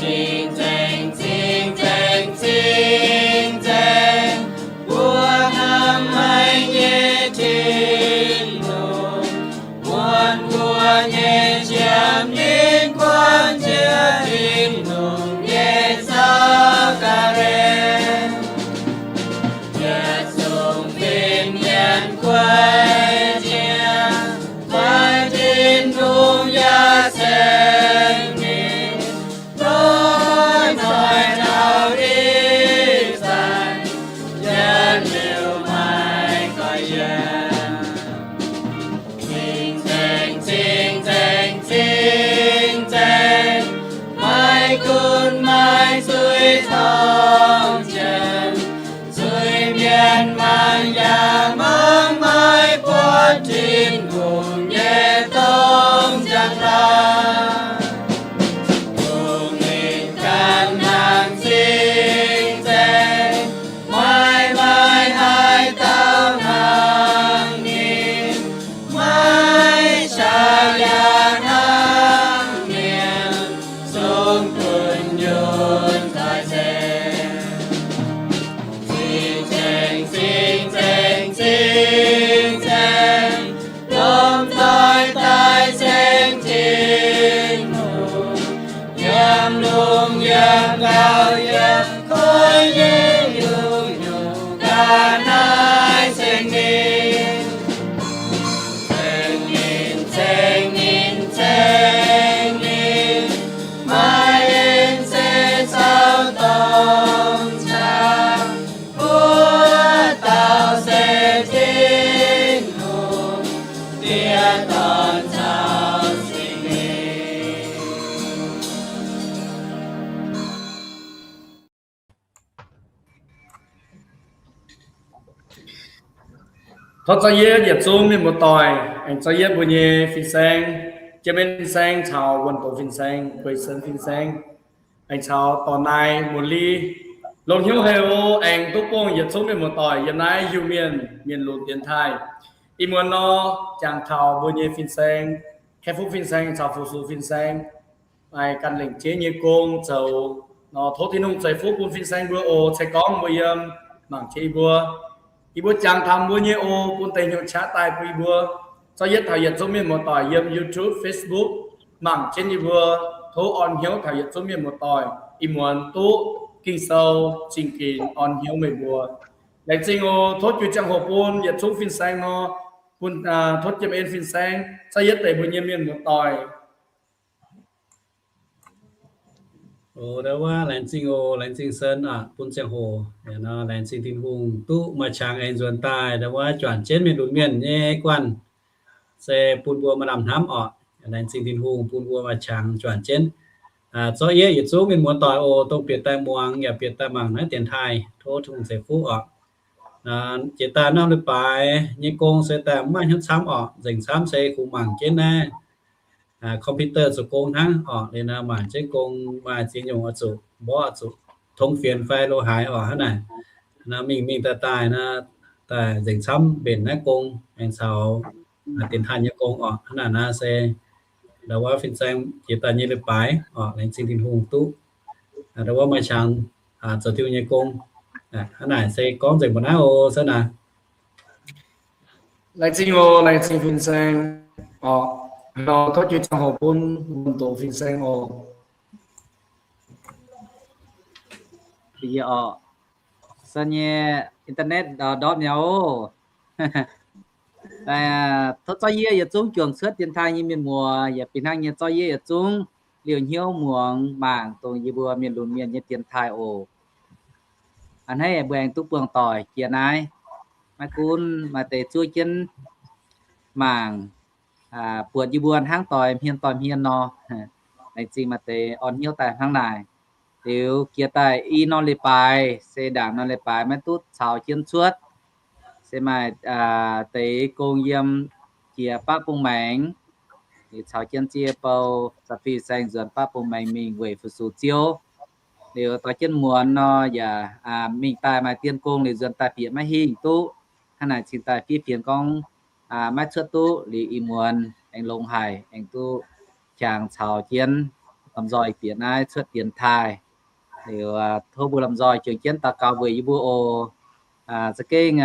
Cing-Nzengc, Cing-Nzengc, Cing-Nzengc, mbuo hnamv haic nyei Tin-Hungh, muonc mbuo nyei Ziouv, ninh guanh jiex Tin-Hungh nyei zaux ga'naaiv. Yietc zungv fin-mienh guai jiex, maaih Tin-Hungh yaac ceng ninh, lomh nzoih taux ih zanc, yietc liuz maiv goiv yiem. Cing-Nzengc, Cing-Nzengc, Cing-Nzengc, maiv gunv maiv zuiz torngv jiex, zuiz-mienh mangc yaac mangc maiv buatc Tin-Hungh nyei domh njang-laangc. Lungh lingc ganh hnangv cing-nzengc, maiv maaih haaix dauh hnangv ninh, maiv saax yaac hnangv ninh, zungv dunh yunh zoih nzengc. Cing-Nzengc, Cing-Nzengc, Cing-Nzengc, lomh nzoih daaih ceng Tin-Hungh, yiem lungh yiem ndau yiem koiv nyei nyungc-nyungc ga'naaiv ceng ninh. Ceng ninh, ceng ninh, ceng ninh, maaih en se caux dorngx caux, buov dauh se Tin-Hungh, Diex, Dorn caux Singx Lingh. Tov za'yietv yietc zungv mienh muoz-doic, aengx za'yietv mbuo nyei fin-saeng, Jiem En fin-saeng caux Wuonh Doz fin-saeng, Guei Sen fin-saeng, aengx caux Dorn Naai Muoz Li. Longx hnyouv haic oc, aengx duqv bun yietc zungv mienh muoz-doic yiem naaiv Iu-Mienh mienh lunx dienx taaih. Ih muonz nor, jangx taux mbuo nyei fin-saeng, Kaeqv Fuqv fin-saeng caux Fu-Sux fin-saeng maaih gan lengc jeiv nyei gong zoux nor, tov Tin-Hungh ceix fuqv bun fin-saeng mbuo oc. Se gorngv mbuo yiem mangc jienv yie mbuo, yie mbuo jangx taux mbuo nyei oc, bun deix hnyouv qaqv daaih bun yie mbuo. Za'yietv taux yietc zungv mienh muoz-doic yiem YouTube, Facebook mangc jienv yie mbuo, tov orn hnyouv taux yietc zungv mienh muoz-doic ih muonz duqv Ging-Sou zingh ginx orn hnyouv meih mbuo. Laengz zingh oc. Tov juix ziangh hoc bun yietc zungv fin-saeng nor, bun, tov Jiem En fin-saeng, za'yietv deix mbuo nyei mienh muoz-doic. Oc, ndau wuov laengz zingh oc, laengz zingh Sen aqv, bun ziangh hoc. Laengz zingh Tin-Hungh duqv maaih qangx aengx nzuonx daaih ndau wuov juangc jienv mienh lunx mienh nyei guanh, se bun mbuo maaih lamh hnamv oc. Laengz zingh Tin-Hungh bun mbuo maaih qangx juangc jienv. Zorqv yie yietc zungv mienh muoz-doic oc, dongh bieqc daaih muangx yaac bieqc daaih mangc naaiv dienx taaih, tov Tin-Hungh ceix fuqv oc. Jiex daaih norm leiz-baaix nyei gong se daaih mv maaih hnyouv camv oc, nzengc camv se kungx mangc jienv naaiv computer zoux gong hnangv oc. Liuz nor mangc jienv gong maaih ziex nyungc oix zuqc mborqv, oix zuqc tongv fienx fai lo haaix oc. Hnangv naaic nor mingh mingh daaih daaih nor, daaih nzengc camv mbenc naaiv gong aengx caux dienx taaih nyei gong oc. Hnangv naaic nor se ndau wuov fin-saeng jiex daaih nyei leiz-baaix oc, laengz zingh Tin-Hungh duqv ndau wuov maaih qangx zoux Tin-Hungh nyei gong. Hnangv naaic se gorngv nzengc mbuo naaiv oc, Sen aac. Laengz zingh oc, laengz zingh fin-saeng oc. Nor tov juix ziangh hoc bun Wuonh Doz fin-saeng oc. Yie oc, Sen nyei internet ndortv mi'aqv oc. Tov zorqv yie yietc zungv juangc cuotv dienx taaih nyei mienh muoz, yaac fih hnangv nyei zorqv yie yietc zungv liouh hnyouv muangx mangc dongh yie mbuo mienh lunx mienh nyei dienx taaih oc. A'hneiv mbuo aengx duqv buangh doic jiex naaiv. Maiv gunv maaih deix zuov jienv mangc, buatc yie mbuo hnangv doix hmien doix hmien nor, laengz zingh maaih deix orn hnyouv daaih hnangv naaic. Liuz jiex daaih i norm leiz-baaix se ndaangc norm leiz-baaix maiv duqv caux jienv cuotv, se maaih deix gong yiem jiex baqv bung maengx, liuz caux jienv Ziex Bou, Saa Fih Saeng nzuonx baqv bung maengx mingh weic fu-sux Ziouv. Liuz dorh jienv muonz nor yaac mingh daaih maaih dien gong liuz nzuonx daaih bieqc maiv hingh duqv. Hnangv naaic cingx daaih fiev fienx gorngv maiv cuotv duqv. Liuz ih muonz aengx longx haic, aengx duqv jangx caux jienv lomh nzoih bieqc naaiv cuotv dienx taaih. Liuz tov mbuo lomh nzoih juangc jienv daux gaux mbuox yie mbuo oc. Za'gengh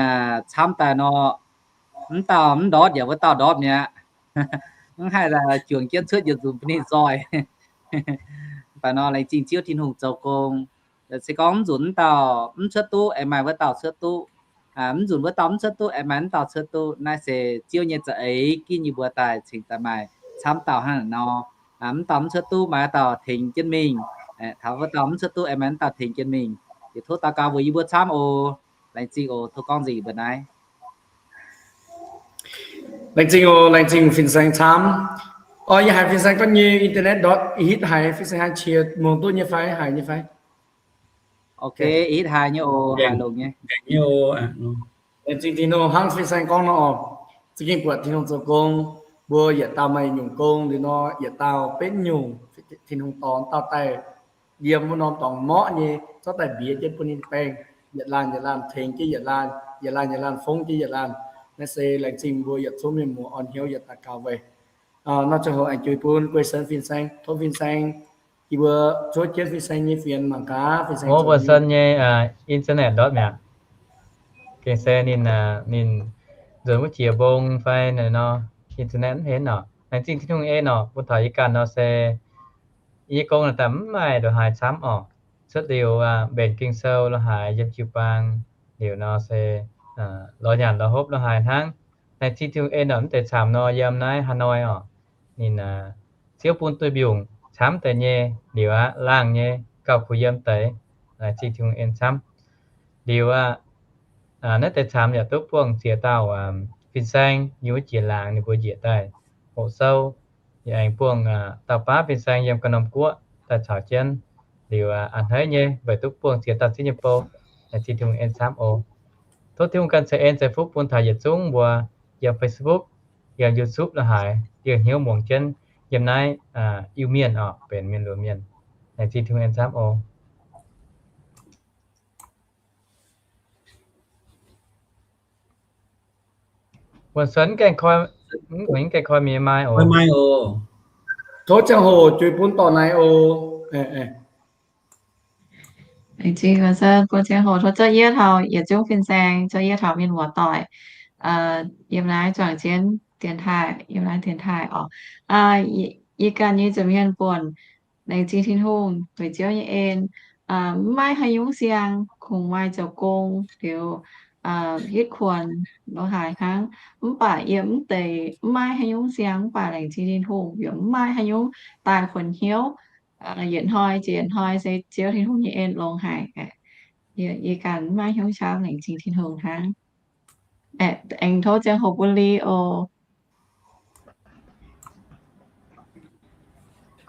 camv daaih nor, mv dauh mv ndortv yaac wuov dauh ndortv mi'aqv. Mv haih juangc jienv cuotv yietc nzunc bun ninh nzoih. Mv baac nor laengz zingh Ziouv Tin-Hungh zoux gong. Se gorngv mv nzunc mv dauh mv cuotv duqv, aengx maaih wuov dauh cuotv duqv. Mv nzunc wuov dauh mv cuotv duqv, aengx maaih mv dauh cuotv duqv. Naaiv se Ziouv nyei za'eix ginv yie mbuo daaih cingx daaih maaih camv dauh hnangv naaiv nor. Mv dauh mv cuotv duqv, maaih dauh tengx jienv mingh. Taux wuov dauh mv cuotv duqv, aengx maaih mv dauh tengx jienv mingh. Yie tov daux gaux mbuox yie mbuo camv oc. Laengz zingh oc. Tov gorngv nzengc mbuo naaiv. Laengz zingh oc. Laengz zingh fin-saeng camv. Oc, yie haiz fin-saeng gorngv nyei internet ndortv, ih hitv haiz fin-saeng haih qiex muangx duqv nyei fai, haiz nyei fai? Ok, ih hitv haiz nyei oc, haiz longx nyei. Laengz zingh Tin-Hungh hnangv fin-saeng gorngv nor oc. Za'gengh buatc Tin-Hungh zoux gong, mbuo yietc dauh maaih nyungc gong liuz nor, yietc dauh benv nyungc. Tin-Hungh dorh dauh daaih yiem wuov norm dorngx morqv nyei, zorqv daaih mbiex jienv bun ninh baeng, yietc laanh yietc laanh tengx jienv yietc laanh, yietc laanh yietc laanh fongv jienv yietc laanh. Naaiv se laengz zingh mbuo yietc zungv mienh muoz orn hnyouv yietc daux gaux weic nor ziangh hoc aengx juix bun Guei Sen fin-saeng, tov fin-saeng, yie mbuo cuotv jienv fin-saeng nyei fienx mangc gaax fin-saeng. Mbuo Sen nyei internet ndortv mi'aqv. Gengh se ninh, ninh nzuonx wuov jiex mbong fai naaic nor, internet mv henv orqc. Laengz zingh Tin-Hungh en orqc, bun taux yie ganh nor se yie gong daaih mv maaih ndongc haaix camv orqc. Cuotv liuz mbenc Ging-Sou lo haaix yiem jiu-baang liuz nor se lorz nyanc lorz hopv lo haaix hnangv. Laengz zingh Tin-Hungh en orqc, mv deix camv nor yiem naaiv Hanoi orqc. Ninh Ziouv bun duih mbiungc camv deix nyei liuz aqv, laangh nyei gauh kuh yiem deix. Laengz zingh Tin-Hungh en camv. Liuz aqv, naaiv deix camv yaac duqv buangh ziex dauh fin-saeng yiem wuov jiex laangz ninh mbuo njiec daaih hoqc sou. Yaac aengx buangh dauh baav fin-saeng yiem ganh norm guoqv daaih caux jienv. Liuz a'hneiv nyei weic duqv buangh ziex dauh ziex nyei bou. Laengz zingh Tin-Hungh en camv oc. Tov Tin-Hungh ganh ceix en ceix fuqv bun taux yietc zungv mbuo yiem Facebook, yiem YouTube lo haaix, diev hnyouv muangx jienv yiem naaiv Iu-Mienh orqc, benx mienh luoqc mienh. Laengz zingh Tin-Hungh en camv oc. Wuonh Sen mv gaengh koi, mv gaengh koi mienh maaih oc. Tov ziangh hoc juix bun dorh naaiv oc. Laengz zingh Wuonh Sen bun ziangh hoc tov zorqv yie taux yietc zungv fin-saeng, zorqv yie taux mienh muoz-doic yiem naaiv juangc jienv dienx taaih, yiem naaiv dienx taaih orqc. Yie ganh nyei nza'hmien buonc, laengz zingh Tin-Hungh weic Ziouv nyei en, mv maaih haaix nyungc siang, kungx maaih zoux gong liuz hitv kuonx lo haaix hnangv. Mv baac yiem mv deix mv maaih haaix nyungc siang, mv baac laengz zingh Tin-Hungh yaac mv maaih haaix nyungc daaih kuonx hnyouv. Yietc hnoi jiex yietc hnoi se Ziouv Tin-Hungh nyei en longx haic. Yie ganh mv maaih hnyouv camv, laengz zingh Tin-Hungh hnangv. Aengx tov ziangh hoc bun Li oc.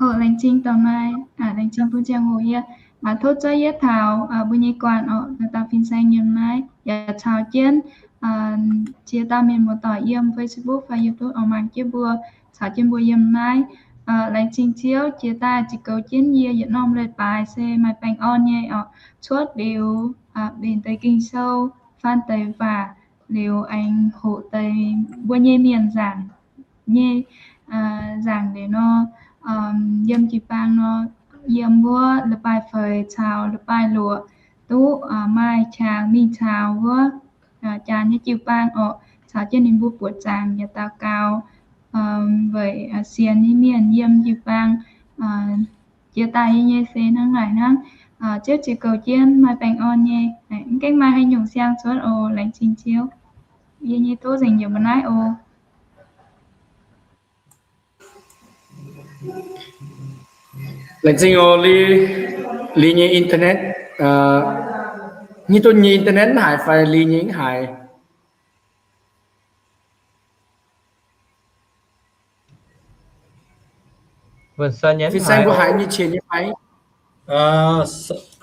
Oc, laengz zingh dorh naaiv, laengz zingh bun ziangh hoc yie tov zorqv yie taux mbuo nyei guanh orqc, dauh fin-saeng yiem naaiv yaac caux jienv ziex dauh mienh muoz-doic yiem Facebook fai YouTube oix mangc jienv mbuo, caux jienv mbuo yiem naaiv. Laengz zingh Ziouv jiex daaih ziux goux jienv yie yietc norm leiz-baaix se maaih baengh orn nyei orqc. Cuotv liuz mbenc deix Ging-Sou, faan deix waac, liuz aengx hoqc deix mbuo nyei mienh nzaangc nyei, nzaangc liuz nor, yiem jiu-baang nor, yiem wuov leiz-baaix feix caux leiz-baaix luoqc duqv maaih qangx mingh caux wuov jaax nyei jiu-baang orqc, caux jienv ninh mbuo buoqc zaangc yaac daux gaux weic sienx nyei mienh yiem jiu-baang jiex daaih. Yie nyei se hnangv naaic hnangv. Ziouv ziux goux jienv maaih baengh orn nyei. Mv gaengh maaih haaix nyungc siang cuotv oc. Laengz zingh Ziouv. Yie nyei tov nzengc njiec mbuo naaiv oc. Laengz zingh oc. Li, Li nyei internet, nyei duqv nyei internet mv haiz fai Li nyei mv haiz? Fin-saeng mbuo haiz nyei qiex nyei fai?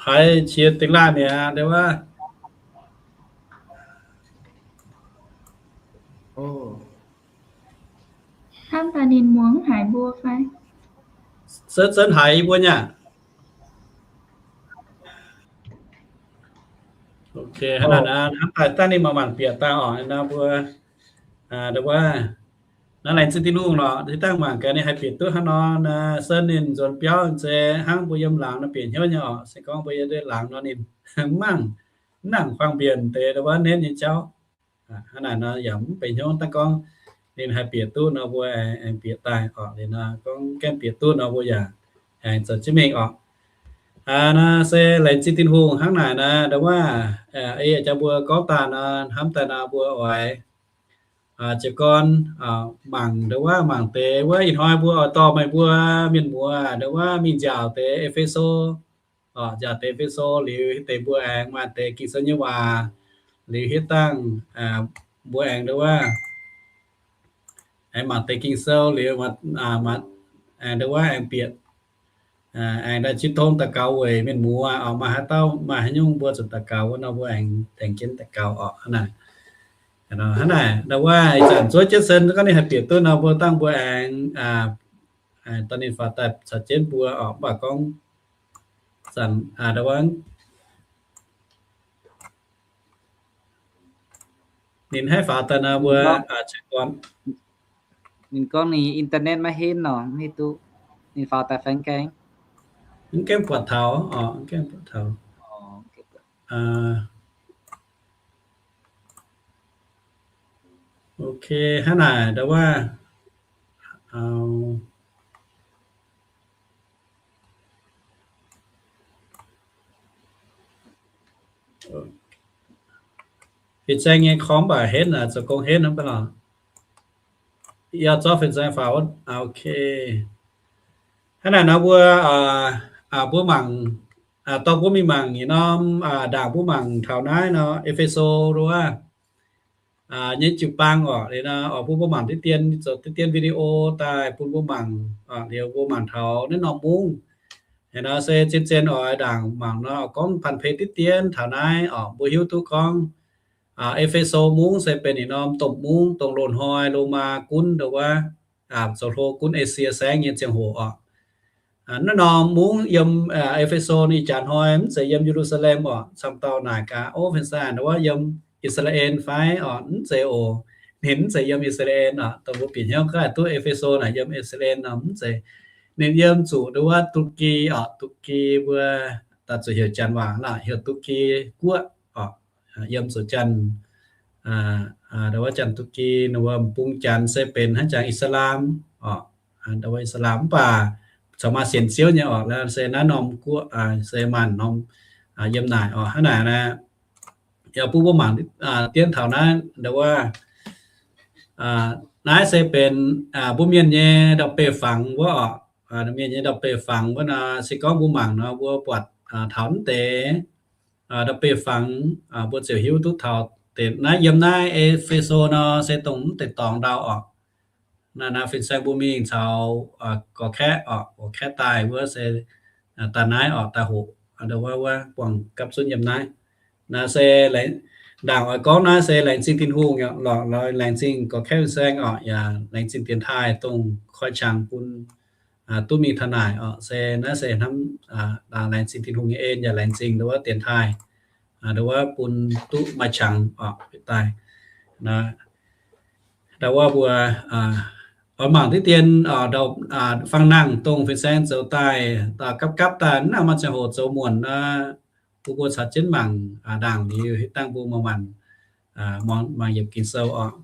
Haiz qiex dingx laanh mi'aqv, deix wuov. Hnamv daaih ninh muangx haiz mbuo fai? Senv senv haiz yie mbuo nyei. Ok, hnamv daaih dangh ninh mangc mangc bieqc dangh orqc, nor mbuo, deix wuov, Naaiv laengz zingh Tin-Hungh lorqc, dangh mangc gaax ninh haih bieqc duqv hnangv nor, se ninh nzuonx biauv se hnangv mbuo yiem laangz nor bieqc hnyouv nyei orqc. Se gorngv mbuo yiem laangz nor ninh mv mangc, mv nangc ความเพียร deix ndau wuov nenv nyei jauv. Hnangv naaic nor yaac mv benx hnyouv, dangh gorngv ninh haih bieqc duqv nor mbuo aengx bieqc daaih orqc. Liuz nor gorngv gaengh bieqc duqv nor mbuo yaac aengx zoux jienv mingh orqc. Naaiv se laengz zingh Tin-Hungh hnangv naaic nor, ndau wuov ei jaax mbuo gorngv daaih nor, hnamv daaih nor mbuo oix jiez gorn mangc ndau wuov, mangc deix wuov. Ih hnoi mbuo oix dorh meih mbuo mienh muoz ndau wuov mingh nziaauc deix E^fe^so, nziaauc deix E^fe^so liuz deix mbuo aengx maaih deix Ging-Sou nyei waac, liuz hitv dangh mbuo aengx ndau wuov aengx mangc deix Ging-Sou liuz, aengx ndau wuov aengx bieqc, aengx ndau jiex tong daux gaux weic mienh muoz orqc. Maaih haaix dauh maaih haaix nyungc mbuo zuqc daux gaux wuov nor mbuo aengx tengx jienv daux gaux orqc. Hnangv naaic, hnangv naaic ndau wuov ih zanc zuov jienv sen gorngv ninh haih bieqc duqv nor mbuo dangh mbuo aengx dorh ninh faaux daaih caux jienv mbuo orqc. Mv baac gorngv zanc ndau wuov ninh haih faaux daaih nor mbuo, ninh gorngv ninh internet maiv henv nor, mv hiuv duqv ninh faaux daaih fai mv gaengh, mv gaengh buatc taux orqc, mv gaengh buatc taux. Ok, hnangv naaic ndau wuov Fin-Saeng nyei korv mv baac henv, zoux gong henv hnangv baac lorqc. Yie zorqv Fin-Saeng faaux wuov. Ok, hnangv naaic nor mbuo, mbuo mangc, dorh mbuo mingh mangc yietc norm ndaangc, mbuo mangc taux naaiv nor E^fe^so wuov nyei jiu-baang orqc. Liuz nor oix bun mbuo mangc diqv dien, zoux diqv dien video daaih bun mbuo mangc. Liuz mbuo mangc taux naaiv norm mungv. Hnangv nor se zien-zien oix ndaangc mangc nor oix gorngv ผันเพ diqv dien taux naaiv orqc. Mbuo hiuv duqv gorngv E^fe^so mungv se benx yietc norm domh mungv dongh loz-hnoi Lomaa gunv ndau wuov zoux hlo gunv Esie saengv nyei ziangh hoc orqc. Naaiv norm mungv yiem E^fe^so ninh jaax hnoi mv zeiz yiem Ye^lu^saa^lem orqc. Camv dauh naaic gaax, Ov, Fin-Saeng, ndau wuov yiem I^saa^laa^en fai orqc? Mv zeiz oc. Ninh mv zeiz yiem I^saa^laa^en orqc. Dongh mbuo bieqc hnyouv gaax duqv E^fe^so naaic yiem I^saa^laa^en nor, mv zeiz. Ninh yiem zuqc ndau wuov Dukii orqc. Dukii mbuo daaih zuqc heuc janx waac naaic heuc Dukii guoqv orqc. Yiem zuqc janx, ndau wuov janx Dukii, ninh mbuo m'bung janx se benx hnangv jangx Islam orqc. Ndau wuov Islam mv baac corc maaih sienx Ziouv nyei orqc. Naaiv se naaiv norm guoqv se maanc norm yiem naaic orqc. Hnangv naaic nor, yaac bun mbuo mangc dien taux naaiv ndau wuov, naaiv se benx mbuo mienh nyei ndau-beih fangx wuov orqc. Mienh nyei ndau-beih fangx wuov nor, se gorngv mbuo mangc nor mbuo buatc taux mv deix ndau-beih fangx, mbuo ziouc hiuv duqv taux deix naaiv yiem naaiv E^fe^so nor se dongh mv deix dorngx ndau orqc. Naaiv, naaiv Fin-Saeng mbuo mingh caux gorx-kaeqv orqc, gorx-kaeqv daaih wuov se daaih naaiv orqc, daaih hoqc ndau wuov, wuov buangh gapv zunv yiem naaiv. Naaiv se ndaangc oix gorngv naaiv se laengz zingh Tin-Hungh lorqc, laengz zingh gorx-kaeqv Fin-Saeng orqc, yaac laengz zingh dienx taaih dongh koi qangx bun duqv mingh taux naaic orqc. Se naaiv se hnamv laengz zingh Tin-Hungh nyei en, yaac laengz zingh ndau wuov dienx taaih, ndau wuov bun duqv maaih qangx orqc daaih. Ndau wuov mbuo oix mangc diqv dien fang nangh dongh Fin-Saeng zoux daaih gapv gapv daaih, mv nangc maaih ziangh hoc zoux muonc nor, bun mbuo caux jienv mangc ndaangc liuz hitv dangh mbuo muangx, mangc yiemc Ging-Sou orqc.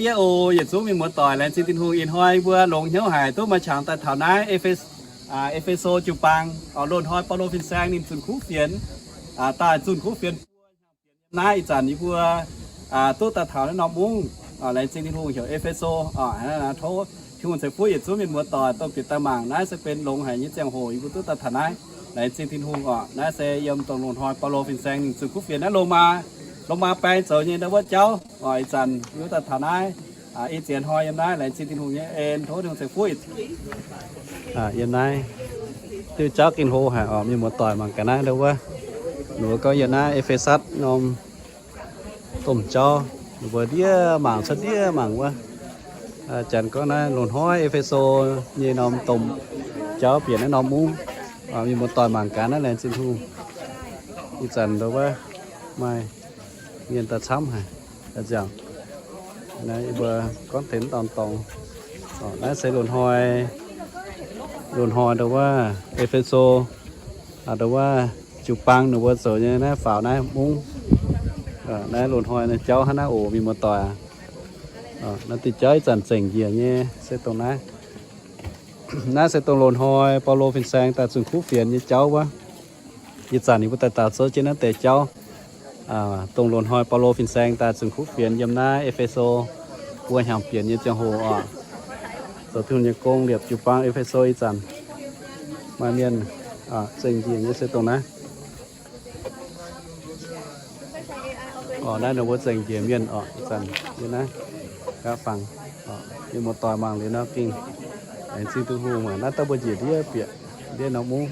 Yie oc, yietc zungv mienh muoz-doic, laengz zingh Tin-Hungh ih hnoi mbuo longx hnyouv haic duqv maaih qangx daaih taux naaiv Ephes-, Epheso jiu-baang, Loz-hnoi Baulo fin-saeng ninh zunh kuv fienx, daaih zunh kuv fienx naaiv ih zanc yie mbuo duqv daaih taux naaiv norm mungv, laengz zingh Tin-Hungh heuc Epheso. Tov Tin-Hungh ceix fuqv yietc zungv mienh muoz-doic dongh bieqc daaih mangc. Naaiv se benx longx haic nyei ziangh hoc yie mbuo duqv daaih taux naaiv. Laengz zingh Tin-Hungh oc. Naaiv se yiem dongh loz-hnoi Baulo fin-saeng ninh zunh kuv fienx naaiv Lomaa, Lomaa baeng zoux nyei ndau wuov jauv. Ih zanc yie mbuo daaih taux naaiv, ih ziex hnoi yiem naaiv. Laengz zingh Tin-Hungh nyei en, tov Tin-Hungh ceix fuqv yiem naaiv. Diuh jauv gengh hlo haic oc, mienh muoz-doic mangc gaax naaiv ndau wuov. Ninh mbuo gorngv yiem naaiv Ephesus norm domh jauv, ninh mbuo ndiev mangc cuotv ndiev mangc wuov. Janx gorngv naaiv loz-hnoi Epheso nyei norm domh jauv bieqc naaiv norm mungv. Mienh muoz-doic mangc gaax naaiv, laengz zingh Tin-Hungh. Ih zanc ndau wuov maaih mienh daaih camv haic, daaih nziaauc. Naaiv yie mbuo gorngv taux dorngx dorngx. Naaiv se loz-hnoi, loz-hnoi ndau wuov Epheso, ndau wuov jiu-baang ninh mbuo zoux nyei naaiv faaux naaiv mungv. Naaiv loz-hnoi nyei jauv hnangv naaiv oc, mienh muoz-doic aac. Naaiv diuh jauv ih zanc zengc njiec nyei se dongh naaiv. Naaiv se dongh loz-hnoi Baulo fin-saeng daaih zunh kuv fienx nyei jauv wuov. Ih zanc ninh mbuo daaih taux zoux jienv naaiv deix jauv. Dongh loz-hnoi Baulo fin-saeng daaih zunh kuv fienx yiem naaiv Epheso mbuo hnyangx-bienx nyei ziangh hoc oc. Zoux Tin-Hungh nyei gong liepc jiu-baang Epheso ih zanc maaih mienh zengc njiec nyei se dongh naaiv. Naaiv ninh mbuo zengc njiec mienh oc, ih zanc yiem naaiv nqa'fangx. Mienh muoz-doic mangc liuz nor gengh laengz zingh Tin-Hungh. Naaiv daaih mbuo njiec ndiev bieqc ndiev norm mungv.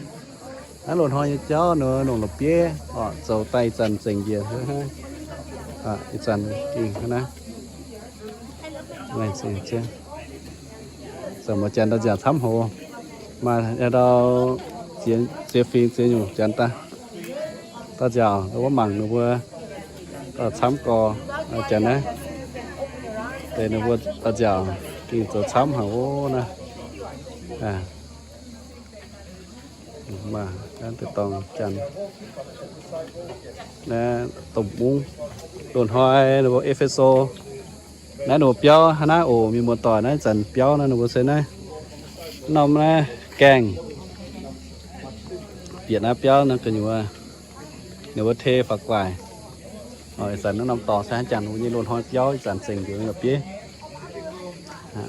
Naaiv loz-hnoi nyei jauv nor longc la'bieiv oc, zoux daaih ih zanc zengc njiec hnangv. Ih zanc gengh hnangv naaiv. Zanc muoz janx daaih nziaauc camv hoz, maaih ndau ziex fingx ziex nyungc janx daaih, daaih nziaauc wuov mangc ninh mbuo camv gorx janx naaiv. Deix ninh mbuo daaih nziaauc gengh zoux camv haic oc naaiv. Naaiv deix dorngx janx, naaiv domh mungv, loz-hnoi ninh mbuo Epheso, naaiv ninh mbuo biauv hnangv naaiv oc, mienh muoz-doic. Naaiv zanc biauv naaiv ninh mbuo se naaiv norm naaiv gaengh bieqc naaiv biauv naaiv gu'nyuoz, ninh mbuo tei faaux guaic. Ih zanc naaiv norm dorngx se hnangv jangx ninh mbuo nyei loz-hnoi biauv ih zanc zengc njiec la'bieiv.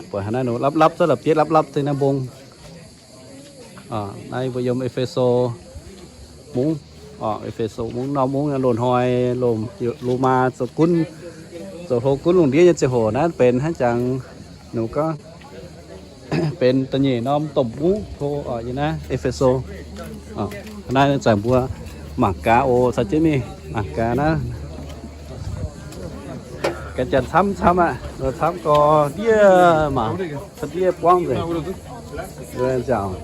Buatc hnangv naaiv ninh mbuo lapv lapv zungv la'bieiv lapv lapv deix naaiv mbong. Naaiv mbuo yiem Epheso mungv, Epheso mungv, norm mungv loz-hnoi Lomaa zoux gunv, zoux hlo gunv lungh ndiev nyei ziangh hoc naaiv benx hnangv jangx ninh gorngv benx da'nyeic norm domh mungv hlo yiem naaiv Epheso. Naaiv zanc mbuo mangc gaax oc, caux jienv mingh mangc gaax naaiv. Ga'janx camv camv aqv, camv gorx ndiev mangc, ndiev buangv nzengc. Nziaauc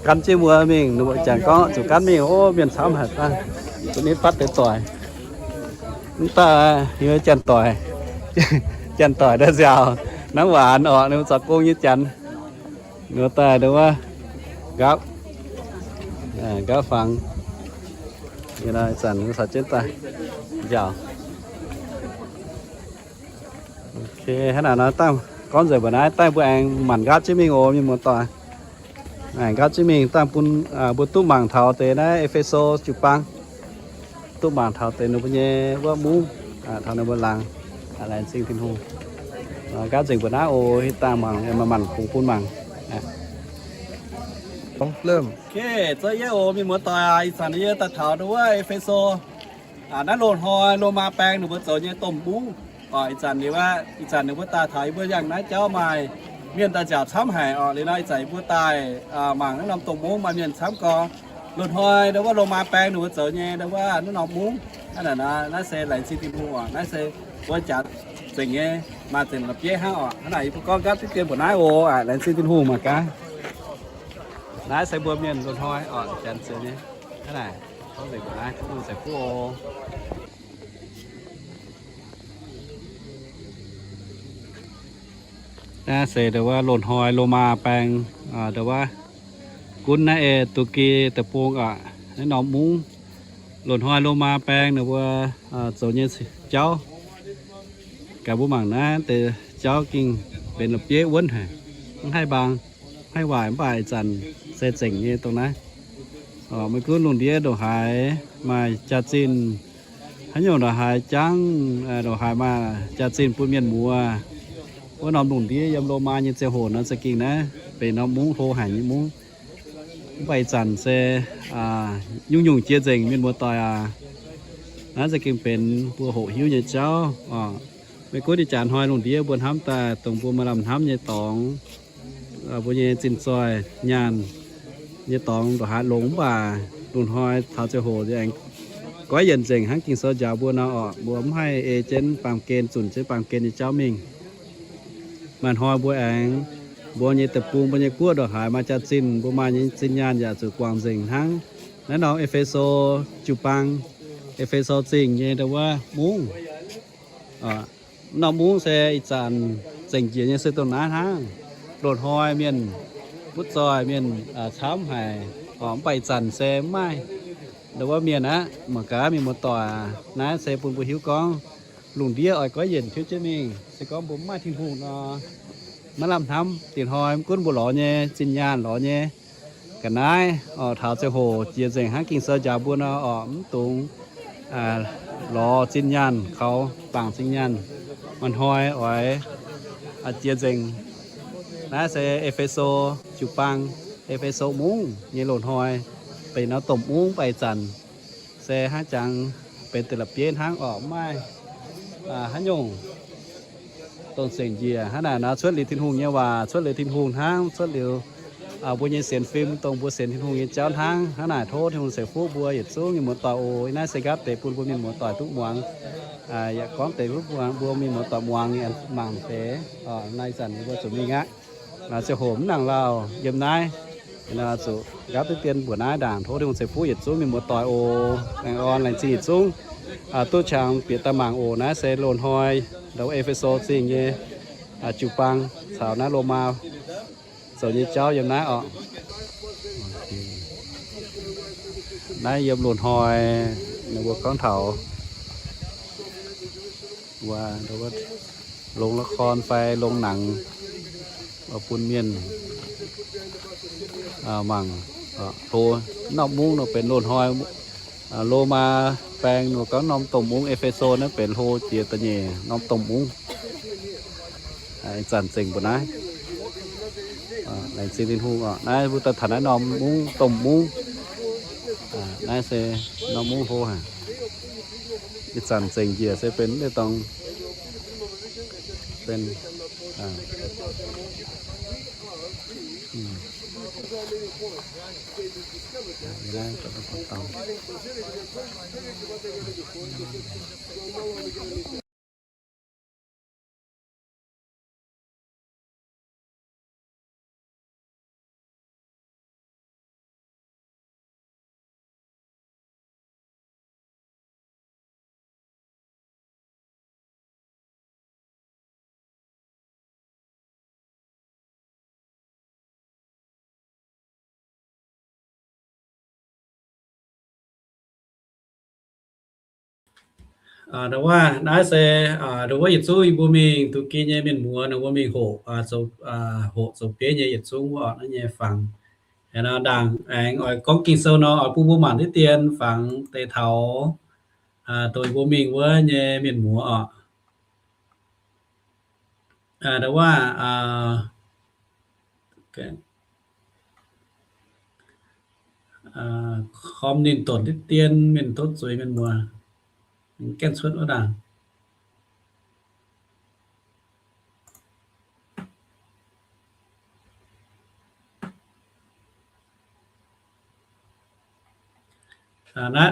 gan jienv mbuo mingh, ninh mbuo janx gorngv zuqc gan mingh, ov, mienh camv haic daaih, zuqc nitv fatv deix doic. Mv daaih yie janx-doic, janx-doic daaih nziaauc, hnangv waanc orqc, ninh mbuo zaux gong nyei janx. Ninh mbuo daaih ndau wuov nqaapv, nqaapv fangx. Ih zanc ninh mbuo caux jienv daaih nziaauc. Hnangv naaic nor dangh gorngv nzengc mbuo naaiv, dangh mbuo aengx manc nqaapv jienv mingh oc, mienh muoz-doic. Aengx nqaapv jienv mingh dangh bun mbuo duqv mangc taux deix naaiv Epheso jiu-baang, duqv mangc taux deix ninh mbuo nyei wuov mungv, taux ninh mbuo laangz. Laengz zingh Tin-Hungh. Nqaapv nzengc mbuo naaiv oc, hitv dangh mangc, manc-manc kungx bun mangc. Zoux yie oc, mienh muoz-doic aac, ih zanc yie daaih taux ndau wuov Epheso. Naaiv loz-hnoi Lomaa baeng ninh mbuo zoux nyei domh mungv. Ih zanc, ih zanc ninh mbuo daaih taux yie mbuo yangh naaiv jauv maaih mienh daaih nziaauc camv haic orqc. Liuz nor ih zanc yie mbuo daaih mangc naaiv norm domh mungv maaih mienh camv gorx. Loz-hnoi ndau wuov Lomaa baeng ninh mbuo zoux nyei ndau wuov naaiv norm mungv. Naaiv, naaiv se laengz zingh Tin-Hungh oc. Naaiv se mbuo janx zengc nyei, maaih zengc la'bieiv hnangv orqc. Hnangv naaic yie mbuo gorngv nqaapv jienv mbuo naaiv oc. Laengz zingh Tin-Hungh mangc gaax. Naaiv se mbuo mienh loz-hnoi orqc, janx zoux nyei. Hnangv naaic, gorngv nzengc mbuo naaiv, Tin-Hungh ceix fuqv oc. Naaiv se ndau wuov loz-hnoi Lomaa baeng, ndau wuov gunv naaiv ei Duqv Gi Deic-Bung aac, naaiv norm mungv. Loz-hnoi Lomaa baeng ninh mbuo zoux nyei jauv, gaax mbuo mangc naaiv deix jauv gengh benx la'bieiv wuonv haic, mv haih mbaang, mv haih waaic, mv baac ih zanc se zengc nyei dongh naaiv. Maiv gunv lungh ndiev ndongc haaix maaih jaax-zinh, haaix nyungc ndongc haaix jangv, ndongc haaix maaih jaax-zinh bun mienh muoz. Wuov norm lungh ndiev yiem Lomaa nyei ziangh hoc nor za'gengh naaiv benx norm mungv hlo haic nyei mungv. Mv baac ih zanc se nyungc-nyungc jiex nzengc mienh muoz-doic aac. Naaiv za'gengh benx mbuo hoqc hiuv nyei jauv. Maiv gunv ih jaax hnoi lungh ndiev mbuo hnamv daaih dongh mbuo maaih lamh hnamv nyei dorngx, mbuo nyei zinh zoih nyaanh nyei dorngx ndongc haaix longx mv baac lungh hnoi taux ziangh hoc aengx goiv yienc nzengc hnangv Ging-Sou njaaux mbuo nor orqc, mbuo mv haih ei jienv baamh gen, zunc jienv baamh gen nyei jauv mingh. Maaih hnoi mbuo aengx, mbuo nyei deic-bung, mbuo nyei guoqv ndongc haaix maaih jaax-zinh, mbuo maaih nyei zinh nyaanh yaac zuqc guangc nzengc hnangv naaiv norm E^fe^so jiu-baang, E^fe^so Zingh nyei ndau wuov mungv. Norm mungv se ih zanc zengc njiec nyei se dongh naaiv hnangv. Loz-hnoi mienh butv zoih, mienh camv haic, mv baac ih zanc se mv maaih ndau wuov mienh aqv. Mangc gaax mienh muoz-doic, naaiv se bun mbuo hiuv gorngv lungh ndiev oix goiv yienc tiuv jienv mingh. Se gorngv mbuo mv maaih Tin-Hungh nor, maiv lamh hnamv diex hnoi mv gunv mbuo lorz nyei zinh nyaanh, lorz nyei ga'naaiv, taux ziangh hoc jiex nzengc hnangv Ging-Sou njaaux mbuo nor orqc, mv dungx lorz zinh nyaanh kaux bangc zinh nyaanh. Maaih hnoi oix jiex nzengc. Naaiv se E^fe^so jiu-baang, E^fe^so mungv nyei loz-hnoi benx norm domh mungv, mv baac ih zanc se hnangv jangx benx deix la'bieiv hnangv orqc, mv maaih haaix nyungc dongh zengc njiec. Hnangv naaic nor cuotv liuz Tin-Hungh nyei waac, cuotv liuz Tin-Hungh hnangv, cuotv liuz mbuo nyei sienx fim, dongh mbuo sienx Tin-Hungh nyei jauv hnangv. Hnangv naaic tov Tin-Hungh ceix fuqv mbuo yietc zungv mienh muoz-doic oc. Naaiv se nqaapv deix bun mbuo mienh muoz-doic duqv muangx. Yaac gorngv deix mbuo mienh muoz-doic muangx mangc deix. Naaiv zanc mbuo zuqc mingh aqv. Ziangh hoc mv nangc lauh, yiem naaiv zuqc nqaapv diqv dien mbuoqc naaiv ndaangc. Tov Tin-Hungh ceix fuqv yietc zungv mienh muoz-doic oc. Laengz orn laengz zingh yietc zungv duqv qangx bieqc daaih mangc oc. Naaiv se loz-hnoi ndau E^fe^so Zingh nyei jiu-baang caux naaiv Lomaa zoux nyei jauv yiem naaiv orqc. Naaiv yiem loz-hnoi ninh mbuo gorngv taux longx la'korn fai longx nangx bun mienh mangc. Hlo, norm mungv nor benx loz-hnoi Lomaa baeng nor gorngv norm domh mungv, E^fe^so naaiv benx hlo jiex da'nyeic norm domh mungv. Ih zanc zengc mbuo naaiv. Laengz zingh Tin-Hungh oc. Naaiv mbuo daaih taux naaiv norm mungv, domh mungv. Naaiv se norm mungv hlo haic. Ih zanc zengc njiec se benx mv deix dorngx, benx Ndau wuov naaiv se ndau wuov yietc zungv yie mbuo mingh duqv gin nyei mienh muoz, ninh mbuo mingh hoqc, hoqc zoux bieiv nyei yietc zungv wuov orqc naaiv nyei fangx. Ndaangc aengx oix gorngv Ging-Sou nor, oix bun mbuo mangc diqv dien fangx deix taux dongh yie mbuo mingh wuov nyei mienh muoz orqc. Ndau wuov Kom ninh donx diqv dien mienh tov zuiz mienh muoz, gaengh cuotv wuov ndaangc.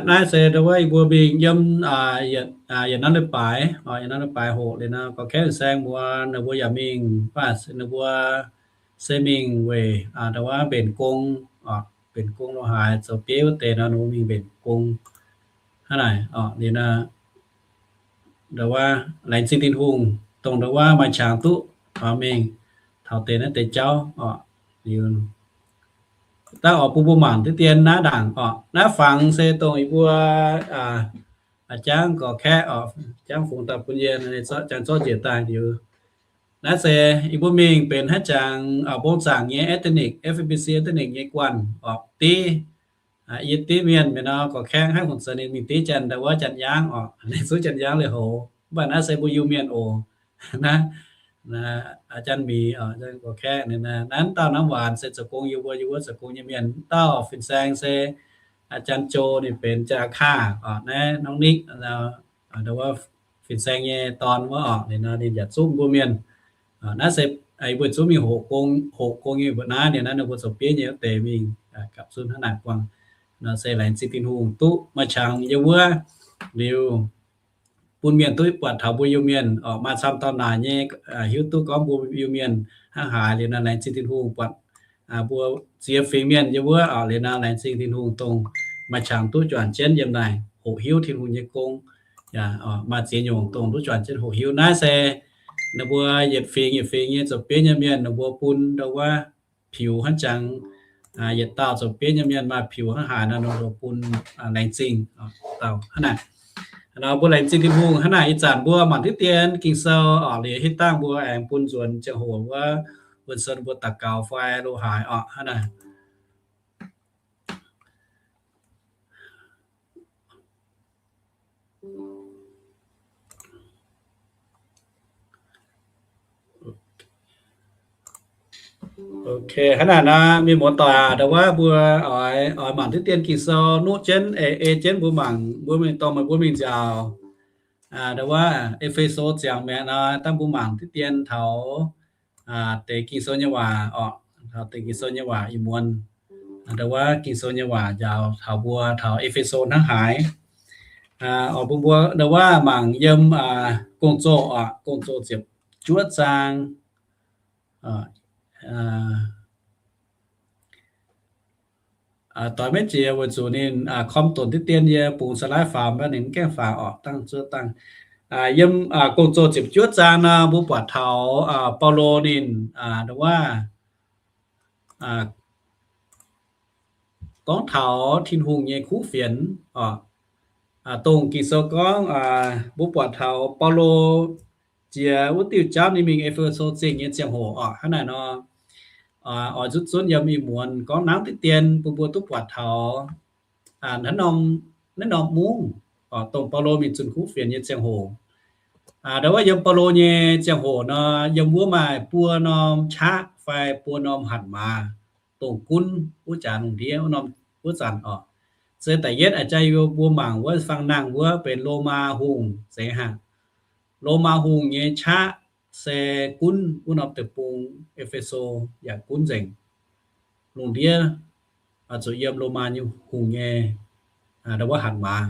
Naaiv se ndau wuov yie mbuo mingh yiem yietc norm leiz-baaix, yietc norm leiz-baaix hoqc liuz nor, gorqv-kaeqv saeng mbuo, ninh mbuo yaac mingh, ninh mbuo se mingh weic ndau wuov mbenc gong, mbenc gong lo haaix zoux bieiv wuov deix nor, ninh mbuo mingh mbenc gong. Hnangv naaic liuz nor, ndau wuov laengz zingh Tin-Hungh, dongh ndau wuov maaih qangx duqv mingh taux deix naaiv deix jauv orqc. Liuz Dangh oix bun mbuo mangc diqv dien naaiv ndaangc oc. Naaiv fangx se dongh yie mbuo jangv gorx-kaeqv oc, jangv fungx daaih bun yie, jangv zorqv njiec daaih liuz. Naaiv se yie mbuo mingh benx haaix jangx mbong zaangc nyei ethnic, F B C ethnic nyei guanh oc, div yie div mienh mienh nor, gorx-kaeqv hnangv hungh zoux ninh mingh div janx-ndaangc wuov janx-yaangv oc, ninh zuqv janx-yaangv liuz houx. Mv baac naaiv se mbuo Iu-Mienh oc. Naaiv janx-mic oc, gorx-kaeqv. Naaiv dauh namv waanc se zoux gong yiem wuov, yiem wuov zoux gong nyei mienh. Dauh fin-saeng se janx-jou, ninh benx Jaa^kaa oc. Naaiv norm Nikv, wuov fin-saeng nyei dorn wuov oc, ninh yaac zungv mbuo mienh. Naaiv se mbuo zungv mingh hoqc gong, hoqc gong nyei mbuo naaiv, ninh naaiv ninh mbuo zoux bieiv nyei wuov deix mingh gapv zunv hnangv naaic buangh. Nor se laengz zingh Tin-Hungh duqv maaih qangx yiem wuov liuz, bun mienh duqv buatc taux mbuo Iu-Mienh oc, maaih camv dauh naaic nyei hiuv duqv gorngv mbuo Iu-Mienh hnangv haaix liuz nor, laengz zingh Tin-Hungh buatc mbuo ziex fingx mienh yiem wuov oc. Liuz nor laengz zingh Tin-Hungh dongh maaih qangx duqv juangc jienv yiem naaic hoqc hiuv Tin-Hungh nyei gong. Yaac maaih ziex nyungc dongh duqv juangc jienv hoqc hiuv. Naaiv se ninh mbuo yietc fingx yietc fingx nyei zoux bieiv nyei mienh, ninh mbuo bun ndau wuov piux hnangv jangx, yietc dauh zoux bieiv nyei mienh maaih piux hnangv haaix nor, ninh mbuo bun laengz zingh dauh hnangv naaic. Nor mbuo laengz zingh Tin-Hungh hnangv naaic. Ih zanc mbuo mangc diqv dien Ging-Sou oc, liuz hitv dangh mbuo aengx bun nzuonx ziangh hoc wuov, bun son mbuo daux gaux fai lo haaix oc hnangv naaic. Ok, hnangv naaic nor, mienh muoz-doic aac, ndau wuov mbuo oix, oix mangc diqv dien Ging-Sou nuqv jienv, ei, ei jienv mbuo mangc, mbuo mingh dorh meih mbuo mingh nziaauc ndau wuov E^fe^so ziangx mi'aqv nor, dangh mbuo mangc diqv dien taux deix Ging-Sou nyei waac oc, taux deix Ging-Sou nyei waac ih muonz. Ndau wuov Ging-Sou nyei waac njaaux taux mbuo taux E^fe^so hnangv haaix. Oix bun mbuo ndau wuov mangc yiem Gong-Zoh oc, Gong-Zoh ziepc juov zaang. Doix maiv jiex weic zuqc ninh คอม dunc diqv dien, yie bungx สไลด์ faaux maiv ninh mv gaengh faaux oc, dangh zuov dangh. Yiem Gong-Zoh ziepc juov zaang nor, mbuo buatc taux Baulo ninh ndau wuov gorngv taux Tin-Hungh nyei kuv fienx oc. Dongh Ging-Sou gorngv, mbuo buatc taux Baulo jiex wuov diuh jauv ninh mingh E^fe^so Zingh nyei ziangh hoc oc, hnangv naaic nor, oix nzutv zunv yiem ih muonz gorngv nangv diqv dien bun mbuo duqv buatc taux naaiv norm, naaiv norm mungv oc, dongh Baulo mingh zunh kuv fienx nyei ziangh hoc. Ndau wuov yiem Baulo nyei ziangh hoc nor, yiem wuov maaih buo norm qaqv fai buo norm hatc maaz, dongh gunv wuov jaax lungh ndiev wuov norm wuov zanc oc. Se da'yietv a'jang yie mbuo mangc wuov fangx nangh wuov benx Lomaa hungh nzengc hnangv. Lomaa hungh nyei qaqv se gunv wuov norm deic-bung E^fe^so yaac gunv nzengc. Lungh ndiev zuqc yiem Lomaa nyei hungh nyei ndau wuov hatc maaz.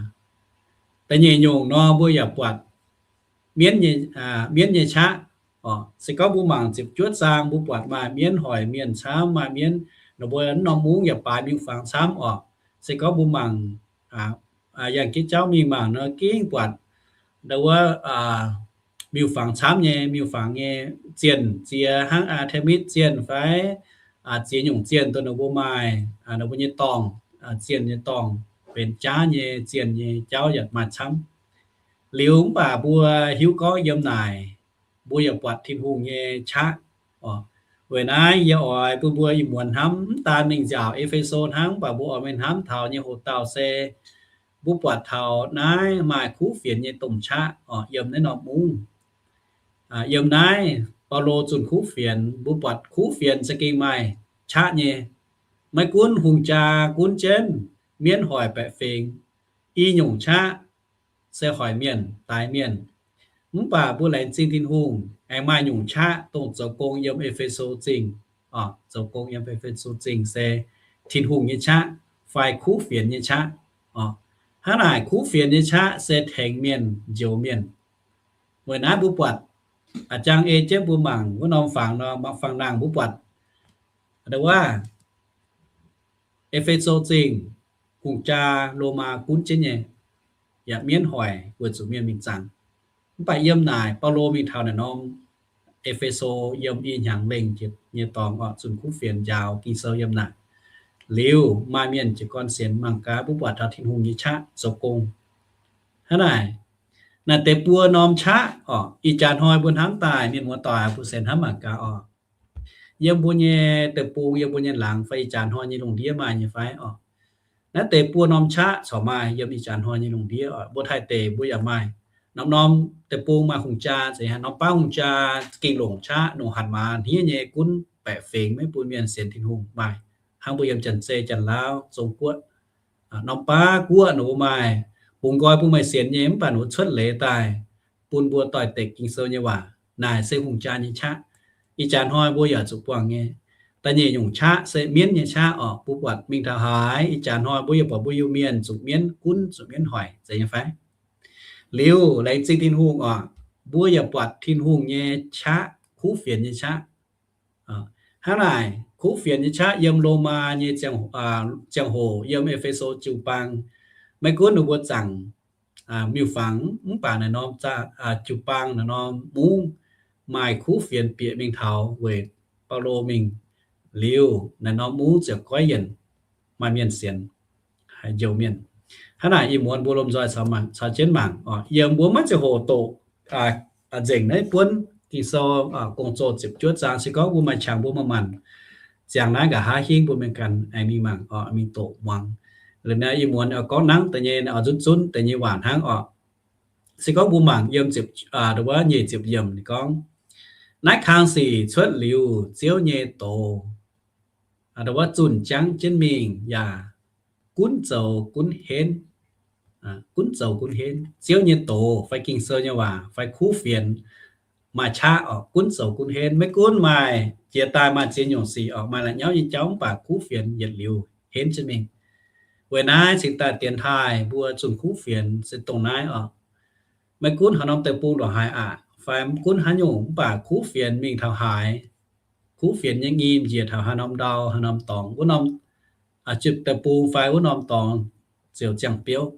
Da'nyeic nyungc nor, mbuo yaac buatc mienv nyei, mienv nyei qaqv oc. Se gorngv mbuo mangc ziepc juov zaang, mbuo buatc maaih mienv hoic mienh camv, maaih mienv, ninh mbuo norm mungv yaac baaix miuc-fangx camv oc. Se gorngv mbuo mangc yangh jiex jauv mingh mangc nor, gengh buatc ndau wuov miuc-fangx camv nyei, miuc-fangx nyei zienh, ziex hnangv Aa^te^mitv zienh fai ziex nyungc zienh dongh ninh mbuo maaih, ninh mbuo nyei dorngh, zienh nyei dorngh, benx jaav nyei zienh nyei jauv yaac maaih camv. Liuz mv baac mbuo hiuv gorngv yiem naaic mbuo yaac buatc Tin-Hungh nyei qaqv oc. Weic naaiv yie oix bun mbuo ih muonz hnamv mv daan mingh nziaauc E^fe^so hnangv, mv baac mbuo oix mingh hnamv taux nyei hoc dauh se mbuo buatc taux naaiv maaih kuv fienx nyei domh qaqv oc, yiem naaiv norm mungv. Yiem naaiv Baulo zunh kuv fienx, mbuo buatc kuv fienx za'gengh maaih qaqv nyei. Maiv gunv hungh jaa gunv jienv, mienv hoic baeqc fingx, i nyungc qaqv se hoic mienh, daix mienh. Mv baac mbuo laengz zingh Tin-Hungh, aengx maaih nyungc qaqv dongh zoux gong yiem E^fe^so Zingh oc. Zoux gong yiem E^fe^so Zingh se Tin-Hungh nyei qaqv fai kuv fienx nyei qaqv oc. Hnangv naaic kuv fienx nyei qaqv se tengx mienh, njoux mienh. Weic naaiv mbuo buatc, a'jang ei jienv mbuo mangc wuov norm fangx nor, fangx nangh mbuo buatc ndau wuov E^fe^so Zingh, hungh jaa Lomaa gunv jienv nyei, yaac mienv hoic weic zuqc mienh mingh zaangc. Mv baac yiem naaic Baulo mingh taux naaic norm E^fe^so yiem i hnyangx lengh jiex nyei dorngx oc, zunh kuv fienx njaaux Ging-Sou yiem naaic. Liuz maaih mienh jiez gorn sienx mangc gaax, mbuo buatc taux Tin-Hungh nyei qaqv zoux gong. Hnangv naaic, naaic deix buo norm qaqv oc, ih jaax hnoi mbuo hnamv daaih mienh muoz-doic mbuo sienx hnamv mangc gaax oc. Yiem mbuo nyei deic-bung, yiem mbuo nyei laangz fai ih jaax hnoi nyei lungh ndiev maaih nyei fai oc? Naaiv deix buo norm qaqv corc maaih yiem ih jaax hnoi nyei lungh ndiev oc. Mbuo Taiv deic mbuo yaac maaih. Norm-norm deic-bung maaih hungh jaa, zeiz haaix norm baav hungh jaa, ging longc qaqv, nongc hatc maaz hniev nyei gunv baeqc fingx maiv bun mienh sienx Tin-Hungh maaih. Hnangv mbuo yiem Janx-Zei, Janx-Lauv, Zong-Guoqv, norm baav guoqv ninh mbuo maaih, bungx nqoi bun meih sienx nyei, mv baac ninh mbuo cuotv leiz daaih bun mbuo doix-dekc Ging-Sou nyei waac. Naaic se hungh jaa nyei qaqv. Ih jaax hnoi mbuo yaac zuqc buangh nyei. Da'nyeic nyungc qaqv se mienv nyei qaqv oc. Mbuo buatc mingh taux haaix, ih jaax hnoi mbuo yaac buatc mbuo Iu-Mienh zuqc mienv gunv, zuqc mienv hoic, zeiz nyei fai? Liuz laengz zingh Tin-Hungh oc, mbuo yaac buatc Tin-Hungh nyei qaqv, kuv fienx nyei qaqv. Hnangv naaic, kuv fienx nyei qaqv yiem Lomaa nyei ziangh hoc, yiem E^fe^so jiu-baang, maiv gunv ninh mbuo zaangc miuc-fangx mv baac naaiv norm jiu-baang, naaiv norm mungv maaih kuv fienx bieqc mingh taux weic Baulo mingh liuz, naaiv norm mungv ziouc goiv yienc, maaih mienh sienx, haih njoux mienh. Hnangv naaic ih muonz mbuo lomh nzoih caux jienv mangc oc. Yiem mbuo maiv ziangh hoc doqc nzengc naaiv buonv Ging-Sou, Gong-Zoh ziepc juov zaang. Se gorngv mbuo maaih qangx mbuo maaih maanc ziangh naaiv nqa'haav hingv mbuo mingh ganh aengx mingh mangc oc, mingh doqc muangx. Liuz naaiv ih muonz gorngv nangv deix nyei, oix nzunv zunv deix nyei waac hnangv oc. Se gorngv mbuo mangc yiem ziepc, wuov nyic ziepc yiemc ninh gorngv, naaiv kang sic cuotv liuz Ziouv nyei doz, wuov zunh jangv jienv mingh yaac gunv zoux gunv henv, gunv zoux gunv henv. Ziouv nyei doz fai Ging-Sou nyei waac fai kuv fienx maaih qaqv oc, gunv zoux gunv henv. Maiv gunv maaih jiex daaih maaih ziex nyungc sic oc, maaih la'nyauv nyei jauv mv baac kuv fienx yietc liuz henv jienv mingh. Weic naaiv cingx daaih dienx taaih mbuo zunh kuv fienx se dongh naaiv oc. Maiv gunv haaix norm deic-bung ndongc haaix aqv, fai maiv gunv haaix nyungc mv baac kuv fienx mingh taux haaix, kuv fienx nyei nyim njiec taux haaix norm ndau, haaix norm dorngx, wuov norm deic-bung fai wuov norm dorngx ziouc ziangh biouv.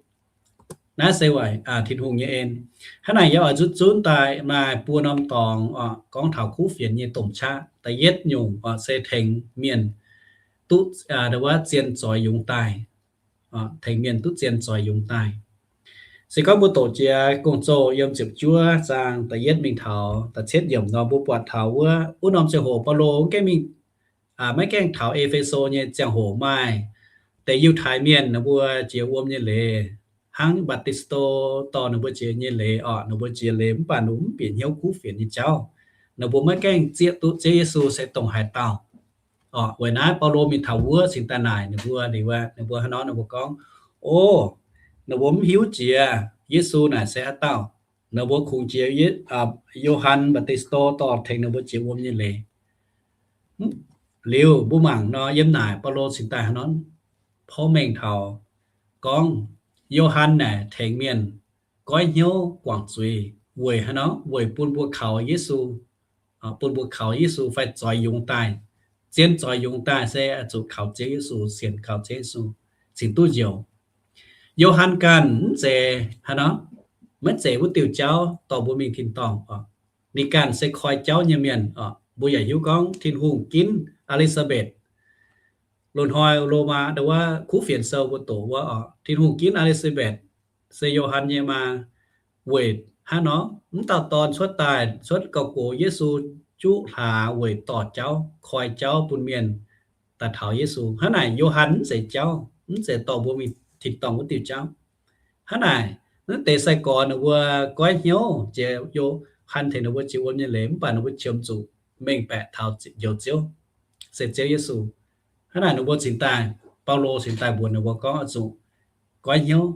Naaiv se weic Tin-Hungh nyei en. Hnangv naaic yie oix nzunv zunv daaih maaih buo norm dorngx oc, gorngv taux kuv fienx nyei domh qaqv. Da'yietv nyungc oc se tengx mienh duqv, wuov zien zoix yungz daaih, tengx mienh duqv zien zoix yungz daaih. Se gorngv mbuo doqc jiex Gong-Zoh yiem ziepc juov zaang da'yietv mingh taux da'cietv yiemc nor, mbuo buatc taux wuov, wuov norm ziangh hoc Baulo maiv gaengh mingh, maiv gaengh taux E^fe^so nyei ziangh hoc maaih deix Yiutai Mienh ninh mbuo jiex wuom nyei leiz, hnangv Mbaa^ti^sto dorh ninh mbuo jiex nyei leiz oc. Ninh mbuo jiex leiz mv baac ninh mbuo mv bieqc hnyouv kuv fienx nyei jauv. Ninh mbuo maiv gaengh zieqv duqv Ziouv Yesu se dongh haaix dauh oc. Weic naaiv Baulo mingh taux wuov cingx daaih naaic ninh mbuo liuz, ninh mbuo hnangv nor ninh mbuo gorngv, o, ninh mbuo mv hiuv jiex Yesu naaic se haaix dauh. Ninh mbuo kungx jiex Yo^han Mbaa^ti^sto dorh tengx ninh mbuo jiex wuom nyei leiz. Liuz mbuo mangc nor yiem naaic Baulo cingx daaih hnangv nor porv mengh taux gorngv Yo^han naaic tengx mienh goiv hnyouv guangc zuiz weic haaix nor? Weic bun mbuo kaux Yesu, bun mbuo kaux Yesu fai zoix yungz daaih. Zien zoix yungz daaih se zuqc kaux Ziouv Yesu, sienx kaux Ziouv Yesu, cingx duqv njoux. Yo^han ganh mv zeiz haaix nor, maiv zeiz wuov diuh jauv dorh mbuo mingh tin-dorngh oc. Ninh ganh se koi jauv nyei mienh oc. Mbuo yaac hiuv gorngv Tin-Hungh ginv E^li^saa^mbetc. Loz-hnoi Lomaa ndau wuov kuv fienx sou mbuo doqc wuov oc, Tin-Hungh ginv E^li^saa^mbetc se Yo^han nyei maa. Weic hnangv nor, mv dauh dorn cuotv daaih, cuotv gauh gox Yesu, juqv hlaax weic dorh jauv, koi jauv bun mienh daaih taux Yesu. Hnangv naaic Yo^han mv zeiz jauv, mv zeiz dorh mbuo mingh tin-dorngh wuov diuh jauv. Hnangv naaic, naaiv deix sai-gorx ninh mbuo goiv hnyouv jiex Yo^han tengx ninh mbuo jiex wuom nyei leiz, mv baac ninh mbuo qiemx zuqc mengh baeqc taux njoux Ziouv, se Ziouv Yesu. Hnangv naaic ninh mbuo cingx daaih, Baulo cingx daaih mbuox ninh mbuo gorngv oix zuqc goiv hnyouv.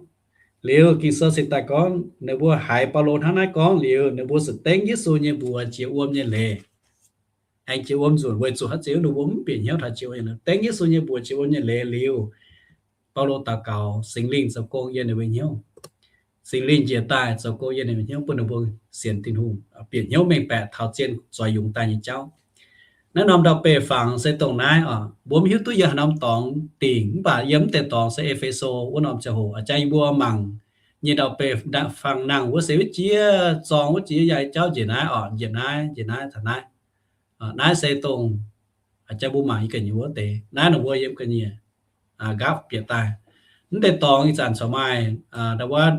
Liuz Ging-Sou cingx daaih gorngv ninh mbuo haiz Baulo hnangv naaiv gorngv liuz, ninh mbuo zuqc dengv Yesu nyei mbuox jiex wuom nyei leiz, aengx jiex wuom nzunc weic zuqc haaix zanc ninh mbuo mv bieqc hnyouv taux jiex wuom nyei leiz. Dengv Yesu nyei mbuox jiex wuom nyei leiz liuz, Baulo daux gaux Singx Lingh zoux gong yiem ninh mbuo hnyouv. Singx Lingh njiec daaih zoux gong yiem ninh mbuo hnyouv bun ninh mbuo sienx Tin-Hungh, bieqc hnyouv mengh baeqc taux zien zoix yungz daaih nyei jauv. Naaiv norm ndau-beih fangx se dongh naaiv oc. Mbuo mv hiuv duqv yiem haaix norm dorngx dingc, mv baac yiem mv deix dorngx se E^fe^so wuov norm ziangh hoc. A'jang yie mbuo mangc nyei ndau-beih fangx nangh wuov se wuov jiex zorng wuov jiex yaac jauv njiec naaiv oc, njiec naaiv, njiec naaiv taux naaiv. Naaiv se dongh a'jang mbuo mangc yiem ga'nyiec wuov deix. Naaiv ninh mbuo yiem ga'nyiec nqaapv bieqc daaih. Mv deix dorngx ih zanc corc maaih ndau wuov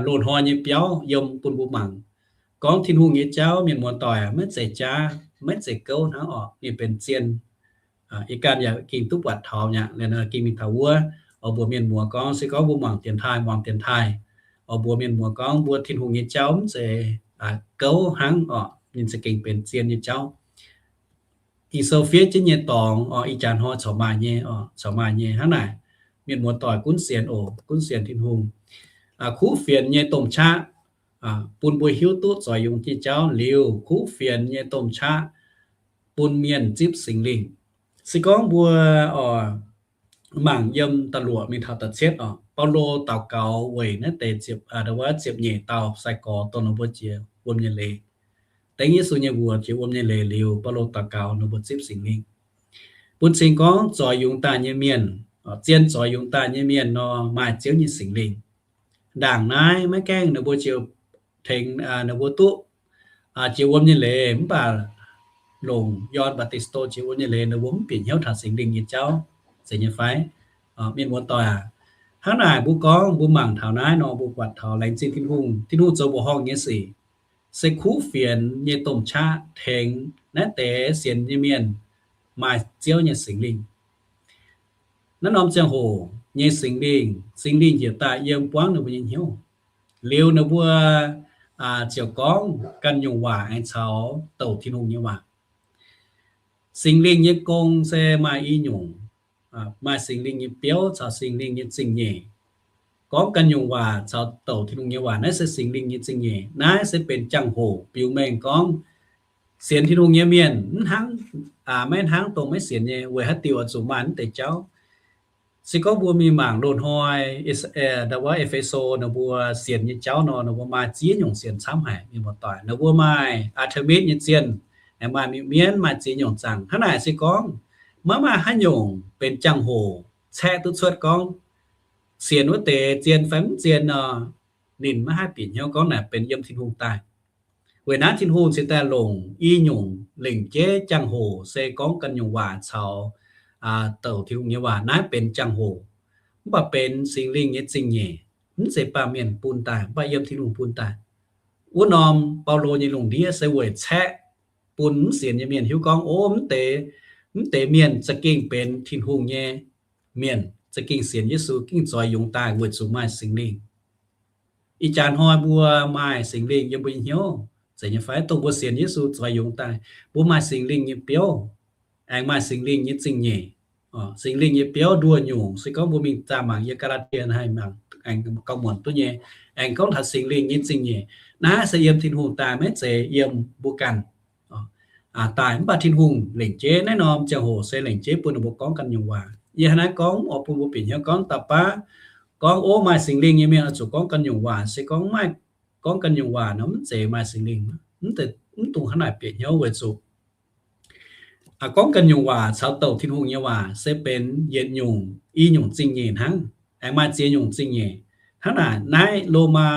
loz-hnoi nyei biauv yiem bun mbuo mangc. Gorngv Tin-Hungh nyei jauv, mienh muoz-doic, maiv zeiz jaav, maiv zeiz gouv hnangv orqc, ninh benx zien. Yie ganh yaac ging duqv buatc taux nyei, ging mingh taux wuov. Oix mbuox mienh muoz gorngv, se gorngv mbuo muangx dienx taaih, muangx dienx taaih, oix mbuox mienh muoz gorngv mbuo Tin-Hungh nyei jauv mv zeiz gouv hnangv orqc, ninh za'gengh benx zien nyei jauv. Ging-Sou fiev jienv nyei dorngx orqc, ih jaax hnoi corc maaih nyei orqc, corc maaih nyei. Hnangv naaic, mienh muoz-doic gunv sienx oc, gunv sienx Tin-Hungh. Kuv fienx nyei domh qaqv bun mbuo hiuv duqv zoix yungz nyei jauv liuz, kuv fienx nyei domh qaqv bun mienh zipv Singx Lingh. Se gorngv mbuo oix mangc yiem da'luoqc mingh taux da'cietv orqc, Baulo daux gaux weic naaiv deix ziepc, wuov ziepc nyeic dauh sai-gorx dongh ninh mbuo jiex wuom nyei leiz. Dengv Yesu nyei mbuox jiex wuom nyei leiz liuz, Baulo daux gaux ninh mbuo zipv Singx Lingh. Bun cing gorngv zoix yungz daaih nyei mienh, zien zoix yungz daaih nyei mienh nor, maaih Ziouv nyei Singx Lingh. Ndaangc naaiv maiv gaengh ninh mbuo jiex tengx ninh mbuo duqv jiex wuom nyei leiz, mv baac longc Yonn Baptisto jiex wuom nyei leiz, ninh mbuo mv bieqc hnyouv taux Singx Lingh nyei jauv, zeiz nyei fai? Mienh muoz-doic aac, hnangv naaic mbuo gorngv mbuo mangc taux naaiv nor, mbuo buatc taux laengz zingh Tin-Hungh, Tin-Hungh zoux mbuoqc horngh nyei sic, se kuv fienx nyei domh qaqv tengx naaiv deix sienx nyei mienh maaih Ziouv nyei Singx Lingh. Naaiv norm ziangh hoc nyei Singx Lingh, Singx Lingh njiec daaih yiem buangv ninh mbuo nyei hnyouv. Liuz ninh mbuo ziouc gorngv ganh nyungc waac aengx caux douc Tin-Hungh nyei waac. Singx Lingh nyei gong se maaih i nyungc, maaih Singx Lingh nyei biouv caux Singx Lingh nyei zingh nyeic. Gorngv ganh nyungc waac caux douc Tin-Hungh nyei waac, naaiv se Singx Lingh nyei zingh nyeic. Naaiv se benx jangx-hoc biux mengh gorngv sienx Tin-Hungh nyei mienh mv hnangv, maiv hnangv dongh maiv sienx nyei, weic haaix diuc oix zuqc maaih mv deix jauv. Se gorngv mbuo mingh mangc loz-hnoi ndau wuov E^fe^so ninh mbuo sienx nyei jauv nor, ninh mbuo maaih ziex nyungc sienx camv haic, mienh muoz-doic. Ninh mbuo maaih Aa^te^mitv nyei zienh, aengx maaih miuc-mienv, maaih ziex nyungc zaangc. Hnangv naaic se gorngv maiv maaih haaix nyungc benx jangx-hoc caeqv duqv cuotv gorngv sienx wuov deix zien fai mv zien nor, ninh maiv haih bieqc hnyouv gorngv naaic benx yiem Tin-Hungh daaih. Weic naaiv Tin-Hungh cingx daaih longc i nyungc lengc jeiv jangx-hoc se gorngv ganh nyungc waac caux douc Tin-Hungh nyei waac, naaiv benx jangx-hoc. Mv baac benx Singx Lingh nyei zingh nyeic, mv zeiz baamh mienh bun daaih, mv baac yiem Tin-Hungh bun daaih. Wuov norm Baulo nyei lungh ndiev se weic caeqv bun mv sienx nyei mienh hiuv gorngv, o, mv deix, mv deix mienh za'gengh benx Tin-Hungh nyei mienh, za'gengh sienx Yesu, gengh zoix yungz daaih weic zuqc maaih Singx Lingh. Ih jaax hnoi mbuo maaih Singx Lingh yiem mbuo nyei hnyouv, zeiz nyei fai? Dongh mbuo sienx Yesu zoix yungz daaih, mbuo maaih Singx Lingh nyei biouv, aengx maaih Singx Lingh nyei zingh nyeic. Singx Lingh nyei biouv nduoh nyungc, se gorngv mbuo mingh zaah mangc yiem Gaa^laa^tie haih mangc, aengx gauh muonc duqv nyei. Aengx gorngv taux Singx Lingh nyei zingh nyeic, naaiv se yiem Tin-Hungh daaih, maiv zeiz yiem mbuo ganh daaih. Mv baac Tin-Hungh lengc jeiv naaiv norm ziangh hoc se lengc jeiv bun ninh mbuo gorngv ganh nyungc waac. Yie hnangv naaiv gorngv oix bun mbuo bieqc hnyouv gorngv da'baav gorngv, o, maaih Singx Lingh nyei mienh oix zuqc gorngv ganh nyungc waac. Se gorngv maiv gorngv ganh nyungc waac nor, mv zeiz maaih Singx Lingh. Mv dungx hnangv naaic bieqc hnyouv weic zuqc gorngv ganh nyungc waac caux douc Tin-Hungh nyei waac se benx yietc nyungc, i nyungc zingh nyeic hnangv. Aengx maaih ziex nyungc zingh nyeic. Hnangv naaic naaiv Lomaa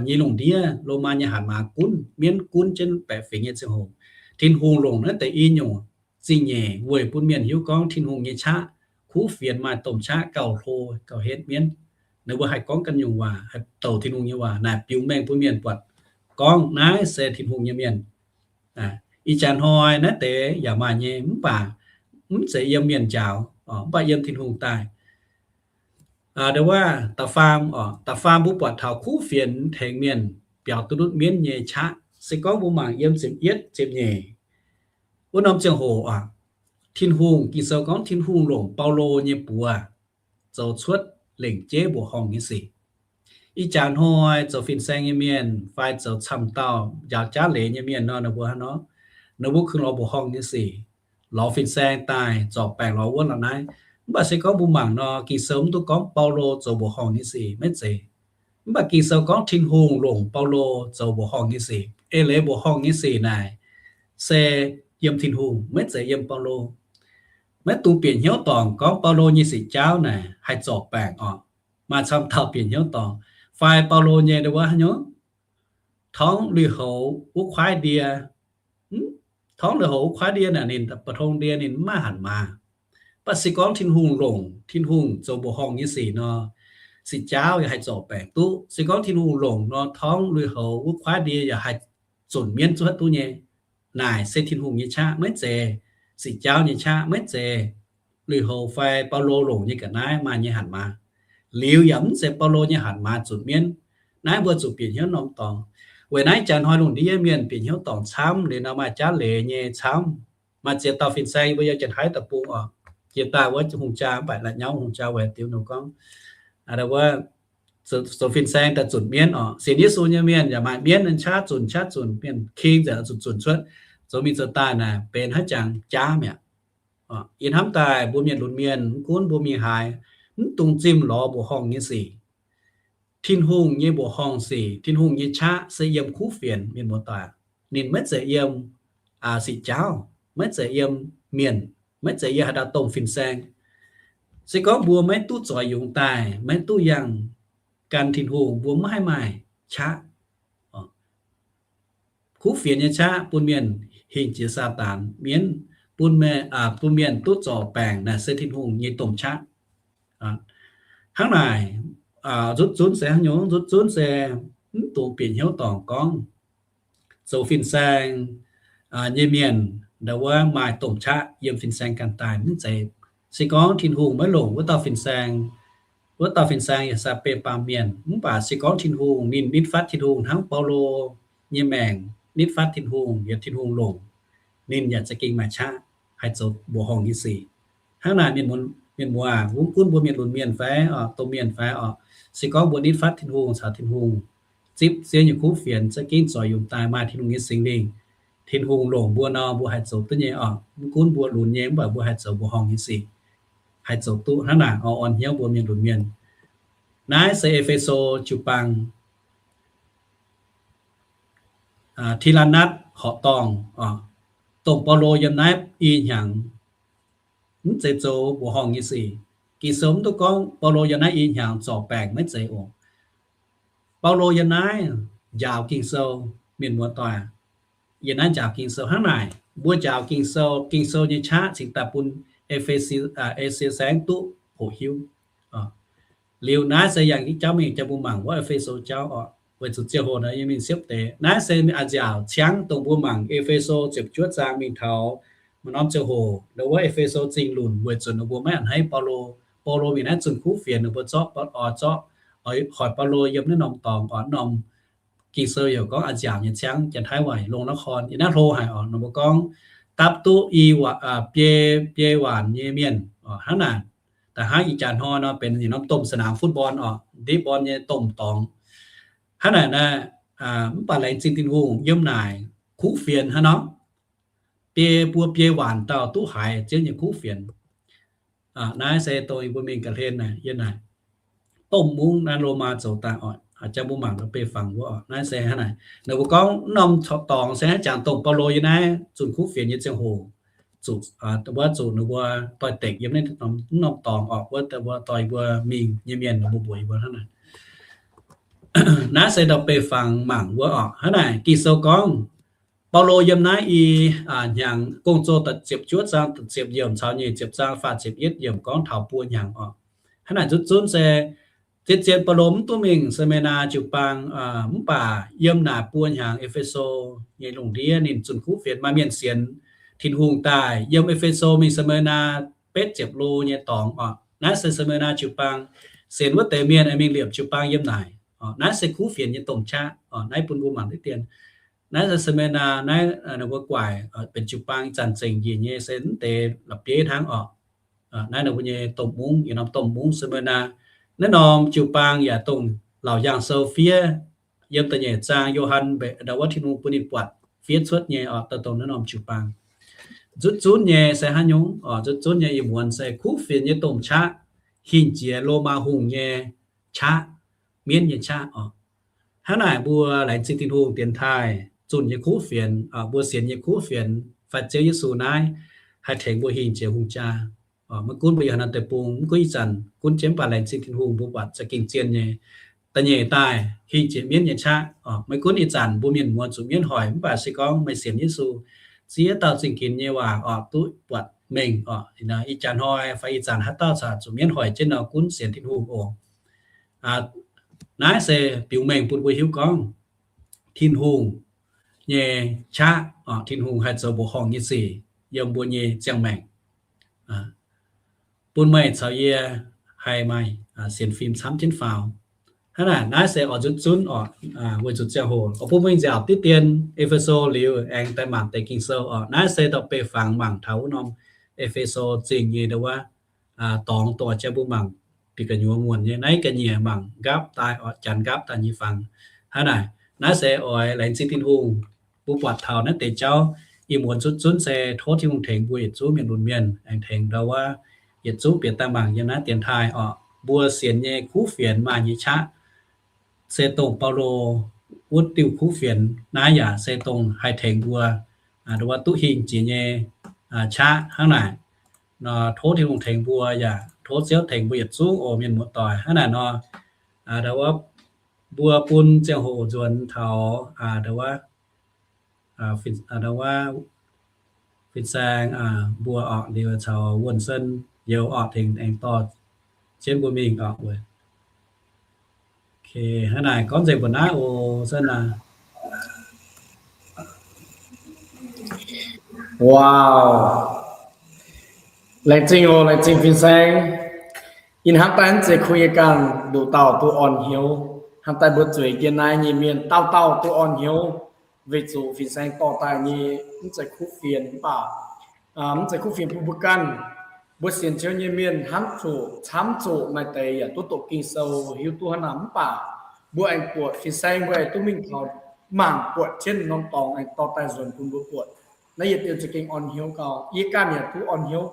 nyei lungh ndiev, Lomaa nyei hatc maaz gunv, mienv gunv jienv baeqc fingx nyei ziangh hoc, Tin-Hungh longc naaiv deix i nyungc zingh nyeic weic bun mienh hiuv gorngv Tin-Hungh nyei qaqv, kuv fienx maaih domh qaqv gauh hlo gauh henv mienv. Ninh mbuo haih gorngv ganh nyungc waac, haih douc Tin-Hungh nyei waac naaic biux mengh bun mienh buatc gorngv naaiv se Tin-Hungh nyei mienh. Ih jaax hnoi naaiv deix yaac maaih nyei, mv baac mv zeiz yiem mienh njaaux, mv baac yiem Tin-Hungh daaih. Ndau wuov da'faam, da'faam mbuo buatc taux kuv fienx tengx mienh biaux duqv ndutv mienv nyei qaqv. Se gorngv mbuo mangc yiem ziepc yietv, ziepc nyeic wuov norm ziangh hoc aqv, Tin-Hungh, Ging-Sou gorngv Tin-Hungh longc Baulo nyei buoz zoux cuotv lengc jeiv mbuoqc horngh nyei sic. Ih jaax hnoi zoux fin-saeng nyei mienh fai zoux camv dauh njaaux jaav leiz nyei mienh nor, ninh mbuo hnangv nor, ninh mbuo kungx lorz mbuoqc horngh nyei sic, lorz fin-saeng daaih zorc baengc lorz wuonv lorz naaiv. Mv baac se gorngv mbuo mangc nor, Ging-Sou mv duqv gorngv Baulo zoux mbuoqc horngh nyei sic, maiv zeiz. Mv baac Ging-Sou gorngv Tin-Hungh longc Baulo zoux mbuoqc horngh nyei sic. Eix leiz mbuoqc horngh nyei sic naaic se yiem Tin-Hungh, maiv zeiz yiem Baulo. Maiv dungx bieqc hnyouv dorngc gorngv Baulo nyei sic jaauv naaic haih zorc baengc orqc. Maaih camv dauh bieqc hnyouv dorngc, fai Baulo nyei ndau wuov haaix nyungc, torngv lui-houx wuov kuaaiv ndie, torngv lui-houx wuov kuaaiv ndie naaic ninh mbu'tong ndie ninh mv maaih hatc maaz. Mv baac se gorngv Tin-Hungh longc, Tin-Hungh zoux mbuoqc horngh nyei sic nor, siqc jaauv yaac haih zorc baengc duqv. Se gorngv Tin-Hungh longc nor, torngv lui-houx wuov kuaaiv ndie yaac haih zunc mienv zuov duqv nyei. Naaic se Tin-Hungh nyei qaqv, maiv zeiz siqc jaauv nyei qaqv, maiv zeiz lui-houx fai Baulo longc nyei ga'naaiv maaih nyei hatc maaz. Liuz yaac mv zeiz Baulo nyei hatc maaz zunc mienv. Naaiv mbuo zuqc bieqc hnyouv norm dorngx. Weic naaiv jaax hnoi lungh ndiev mienh bieqc hnyouv dorngc camv, liuz nor maaih jaav leiz nyei camv. Maaih ziex dauh fin-saeng mbuo yiem Janx-Taiv deic-bung oc, jiex daaih wuov hungh jaa mv baac la'nyauv hungh jaa weic diuv nor gorngv, wuov zoux fin-saeng daaih zunc mienv oc. Sienx Yesu nyei mienh yaac maaih mienv qaqv zunc, qaqv zunc, mienh king nzengc zuqc zunc cuotv, zoux mingh zoux daaih naaic benx haaix jangx jaav mi'aqv. Yie hnamv daaih mbuo mienh lunx mienh, mv gunv mbuo mingh haaix, mv dungx zimh lorz mbuoqc horngh nyei sic. Tin-Hungh nyei mbuoqc horngh sic, Tin-Hungh nyei qaqv se yiem kuv fienx, mienh muoz-doic. Ninh maiv zeiz yiem siqc jaauv, maiv zeiz yiem mienh, maiv zeiz yiem haaix dauh domh fin-saeng. Se gorngv mbuo maiv duqv zoix yungz daaih, maiv duqv yangh gan Tin-Hungh, mbuo maiv haih maaih qaqv. Kuv fienx nyei qaqv bun mienh hingh jiex Saadaan mienv, bun mienh duqv zorc baengc naaic se Tin-Hungh nyei domh qaqv. Hnangv naaic, nzutv zunv se hnangv nyungc, nzutv zunv se mv dungx bieqc hnyouv dorngc gorngv zoux fin-saeng nyei mienh ndau wuov maaih domh qaqv yiem fin-saeng ganh daaih, mv zeiz. Se gorngv Tin-Hungh maiv longc wuov dauh fin-saeng, wuov dauh fin-saeng yaac se benx baamh mienh. Mv baac se gorngv Tin-Hungh ninh nitv fatv Tin-Hungh hnangv Baulo nyei maengc nitv fatv Tin-Hungh, yaac Tin-Hungh longc, ninh yaac za'gengh maaih qaqv haih zoux mbuoqc horngh nyei sic. Hnangv naaic, mienh muoz, mv gunv mbuo mienh lunx mienh fai oc, domh mienh fai oc, se gorngv mbuo nitv fatv Tin-Hungh caux Tin-Hungh zipv Ziouv nyei kuv fienx, za'gengh zoix yungz daaih maaih Tin-Hungh nyei Singx Lingh, Tin-Hungh longc mbuo nor, mbuo haih zoux duqv nyei oc. Mv gunv mbuo lunx nyei mv baac mbuo haih zoux mbuoqc horngh nyei sic, haih zoux duqv. Hnangv naaic, oix orn hnyouv mbuo mienh lunx mienh. Naaiv se E^fe^so jiu-baang, Ti^laa^natv horqc dorngh, dongh Baulo yiem naaiv i hnyangx mv zeiz zoux mbuoqc horngh nyei sic. Ging-Sou mv duqv gorngv Baulo yiem naaiv i hnyangx zorc baengc, maiv zeiz oc. Baulo yiem naaiv njaaux Ging-Sou, mienh muoz-doic, yiem naaiv njaaux Ging-Sou. Hnangv naaic, mbuo njaaux Ging-Sou, Ging-Sou nyei qaqv cingx daaih bun E^fe^so, E^fe^so saengv duqv hoqc hiuv. Liuz naaiv se yangh jauv mingh jaa mbuo mangc wuov E^fe^so jauv oc, weic zuqc ziangh hoc naaiv yie mingh siepv deix. Naaiv se mingh a'nziaauc ciangv dongh mbuo mangc E^fe^so ziepc juov zaang mingh taux maaih norm ziangh hoc, wuov E^fe^so Zingh lunc weic zuqc ninh mbuo maiv a'hneiv Baulo. Baulo mingh naaiv zunh kuv fienx, ninh mbuo zorqv, oix zorqv, hoic Baulo yiem naaiv norm dorngx oc. Norm Ging-Sou heuc gorngv a'nziaauc nyei ciangv, Janx-Taiv waac longx nor korn, yiem naaiv hlo haic oc. Ninh mbuo gorngv dapv duqv i, biei, biei waanc nyei mienh oc. Hnangv naaic, da'hnangv ih jaax hnoi nor benx yietc norm domh สนามฟุตบอล oc, ndeic-born nyei domh dorngx. Hnangv naaic naaiv, mv baac laengz zingh Tin-Hungh yiem naaic kuv fienx hnangv nor, biei buo biei waanc dauh duqv haiz Ziouv nyei kuv fienx. Naaiv se dongh mbuo mingh ga'hlen naaic, yiem naaic domh mungv naaiv Lomaa zoux daaih oc, jang mbuo mangc beiv fangx wuov oc. Naaiv se hnangv naaic, ninh mbuo gorngv norm dorngx se hnangv jangx dongh Baulo yiem naaiv zunh kuv fienx nyei ziangh hoc, zuqc, wuov zuqc ninh mbuo doix-dekc yiem naaiv norm dorngx oc, wuov mbuo doix mbuo mingh nyei mienh ninh mbuo mbuox yie mbuo hnangv naaic. Naaiv se ndau beiv fangx mangc wuov oc. Hnangv naaic Ging-Sou gorngv, Baulo yiem naaiv i hnyangx, Gong-Zoh da'ziepc juov zaang da'ziepc yiemc caux nyic ziepc zaang faah ziepc yietv yiemc gorngv taux buo hnyangx oc. Hnangv naaic nzutv zunv se zien-zien Baulo mv duqv mingh Smirna jiu-baang, mv baac yiem naaic buo hnyangx E^fe^so nyei lungh ndiev ninh zunh kuv fienx maaih mienh sienx Tin-Hungh daaih. Yiem E^fe^so mingh Smirna betv ziepc lo nyei dorngx oc. Naaiv se Smirna jiu-baang, sienx wuov deix mienh aengx mingh liepc jiu-baang yiem naaic. Naaiv se kuv fienx nyei domh qaqv oc. Naaiv bun mbuo mangc diqv dien. Naaiv se Smirna, naaiv ninh mbuo guaic benx jiu-baang ih zanc zengc njiec nyei se mv deix la'bieiv hnangv oc. Naaiv ninh mbuo nyei domh mungv, yietc norm domh mungv Smirna. Naaiv norm jiu-baang yaac dongh Laauc Yaangh Sou fiev yiem da'nyeic zaang Yo^han mbe ndau wuov Tin-Hungh bun ninh buatc fiev cuotv nyei oc, dongh naaiv norm jiu-baang. Nzutv zunv nyei se hnangv nyungc oc, nzutv zunv nyei ih muonz se kuv fienx nyei domh qaqv, hingh jiex Lomaa hungh nyei qaqv, mienv nyei qaqv oc. Hnangv naaic mbuo laengz zingh Tin-Hungh dienx taaih zunh nyei kuv fienx, mbuo sienx nyei kuv fienx fai Ziouv Yesu naaiv haih tengx mbuo hingh jiex hungh jaa. Maiv gunv mbuo yiem haaix norm deic-bung, mv gunv ih zanc gunv jienv, mv baac laengz zingh Tin-Hungh mbuo buatc za'gengh zien nyei. Da'nyeic daaih hingh jiex mienv nyei qaqv. Maiv gunv ih zanc mbuo mienh muoz zuqc mienv hoic, mv baac se gorngv meih sienx Yesu, ziex dauh zingh ginx nyei waac oc, duqv buatc mengh oc. Ih jaax hnoi fai ih zanc haaix dauh caux zuqc mienv hoic jienv nor, gunv sienx Tin-Hungh oc. Naaiv se biux mengh bun mbuo hiuv gorngv Tin-Hungh nyei qaqv oc, Tin-Hungh haih zoux mbuoqc horngh nyei sic yiem mbuo nyei ziangh maengc, bun meih caux yie haih maaih sienx fim camv jienv faaux. Hnangv naaic, naaiv se oix nzunc zunv oc, weic zuqc ziangh hoc oix bun mbuo nziaauc diqv dien E^fe^so liuz aengx daaih mangc deix Ging-Sou oc. Naaiv se dorh beiv fangx mangc taux wuov norm E^fe^so Zingh nyei ndau wuov dorngx, dorh jangx mbuo mangc bieqc gu'nyuoz muonc nyei. Naaiv ga'nyiec mangc nqaapv daaih oc, janx nqaapv daaih nyei fangx. Hnangv naaic, naaiv se oix laengz zingh Tin-Hungh, mbuo buatc taux naaiv deix jauv ih muonz zunv zunv se tov Tin-Hungh tengx mbuo yietc zungv mienh lunx mienh, aengx tengx ndau wuov yietc zungv bieqc daaih mangc yiem naaiv dienx taaih oc. Mbuo sienx nyei kuv fienx maaih nyei qaqv se dongh Baulo wuov diuh kuv fienx naaiv yaac se dongh haih tengx mbuo ndau wuov duqv hingh jiex nyei qaqv. Hnangv naaic nor, tov Tin-Hungh tengx mbuo yaac tov Ziouv tengx mbuo yietc zungv oc, mienh muoz-doic. Hnangv naaic nor, ndau wuov mbuo bun ziangh hoc nzuonx taux ndau wuov fin-saeng mbuo oc, liuz caux Wuonh Sen youz oc, tengx aengx dorh jienv mbuo mingh oc. Hnangv naaic gorngv nzengc mbuo naaiv oc, Sen aac. Wow, laengz zingh oc, laengz zingh fin-saeng. Ih hnamv daaih mv zeiz kuh nyei ganh nduqc dauh duqv orn hnyouv. Hnamv daaih mbuo zueiz jienv naaiv nyei mienh dauh dauh duqv orn hnyouv, weic zuqc fin-saeng dorh daaih nyei mv zeiz kuv fienx mv baac mv zeiz kuv fienx bun mbuo ganh. Mbuo sienx Ziouv nyei mienh hnamv zuqc camv zuqc maaih deix yaac duqv doqc Ging-Sou hiuv duqv hnangv naaic mv baac mbuo aengx buatc fin-saeng mbuo aengx duqv mingh taux mangc buatc jienv norm dorngx aengx dorh daaih nzuonx bun mbuo buatc. Naaiv yietc diuh za'gengh orn hnyouv gau. Yie ganh yaac duqv orn hnyouv.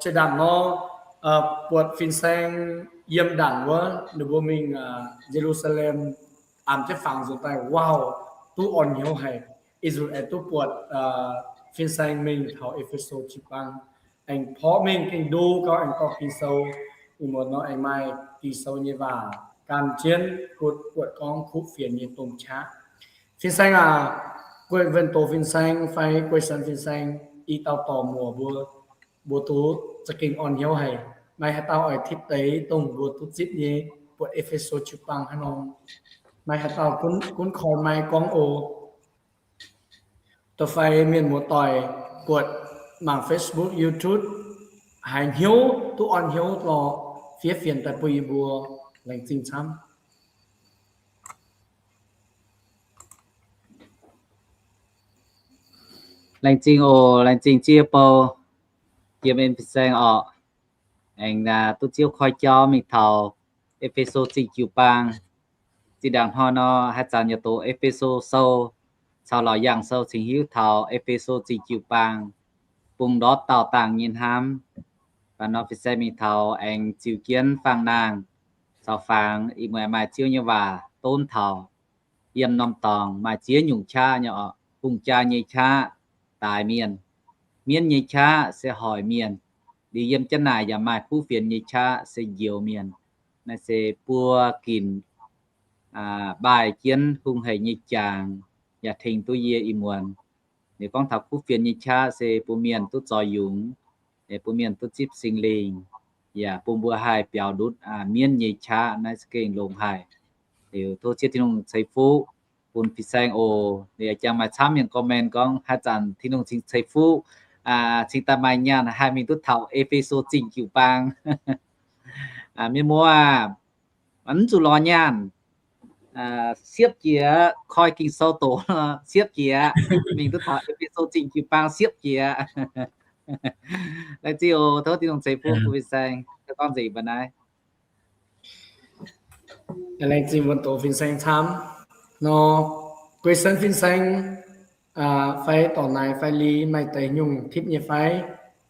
Zinh ndaangc nor, buatc fin-saeng yiem ndaangc wuov ninh mbuo mingh Ye^lu^saa^lem, aamx jienv fangx nzuonx daaih, wow, duqv orn hnyouv haic. Ih zanc aengx duqv buatc fin-saeng mingh taux E^fe^so jiu-baang, aengx porv mengh gengh ndo gau, aengx dorh Ging-Sou, ih muonz nor aengx maaih Ging-Sou nyei waac gan jienv buatc gorngv kuv fienx nyei domh qaqv. Fin-saeng aac, guei wuonh doz fin-saeng fai guei sanx fin-saeng, i dauh dorc muoc mbuo, mbuo duqv za'gengh orn hnyouv haic. Maaih haaix dauh oix tipv deix dongh mbuo duqv zipv nyei buatc E^fe^so jiu-baang hnangv nor? Maaih haaix dauh gunv koi maiv gorngv oc? Da'fai mienh muoz-doic buatc mangc Facebook, YouTube haiz hnyouv duqv orn hnyouv lorqc, fiev fienx daaih bun yie mbuo. Laengz zingh camv. Laengz zingh oc, laengz zingh Ziex Bou, yiem en fin-saeng orqc. Aengx duqv Ziouv koi jauv mingh taux E^fe^so Zingh jiu-baang. Zinh ndaangc hnoi nor, haaix zanc yaac doqc E^fe^so Sou caux Laauc Yaangh Sou cingx hiuv taux E^fe^so Zingh jiu-baang bungx ndortv daauh dangh nyei hnamv. Baac nor fin-saeng mingh taux aengx ziux jienv fangx naangh caux fangx, ih muonz maaih Ziouv nyei waac donv taux yiem norm dorngx maaih ziex nyungc qaqv nyei oc. Hungh jaa nyei qaqv daaix mienh. Mienv nyei qaqv se hoic mienh. Liuz yiem jaav naaic yaac maaih kuv fienx nyei qaqv se njoux mienh. Naaiv se buo ginc mbaih jienv hungh heic nyei jangx yaac tengx duqv yie ih muonz. Liuz gorngv taux kuv fienx nyei qaqv se bun mienh duqv zoux yungz, bun mienh duqv zipv Singx Lingh, yaac bun mbuo haih biaux ndutv mienv nyei qaqv. Naaiv za'gengh longx haic. Liuz tov Ziouv Tin-Hungh ceix fuqv bun fin-saeng oc. Liuz jangx maaih camv mienh comment gorngv haaix zanc Tin-Hungh cingx ceix fuqv, cingx daaih maaih nyaanh haih mingh duqv taux E^fe^so Zingh jiu-baang. Mienh muoz aah, mv zuqc lorz nyaanh, siepv jiex, koi Ging-Sou doqc siepv jiex, mingh duqv taux E^fe^so Zingh jiu-baang siepv jiex. Laengz zingh oc, tov Tin-Hungh ceix fuqv bun fin-saeng. Gorngv nzengc mbuo naaiv. Laengz zingh wuonh doz fin-saeng camv nor, guei sanx fin-saeng fai dorc naaic fai li maaih deix nyungc tipv nyei fai,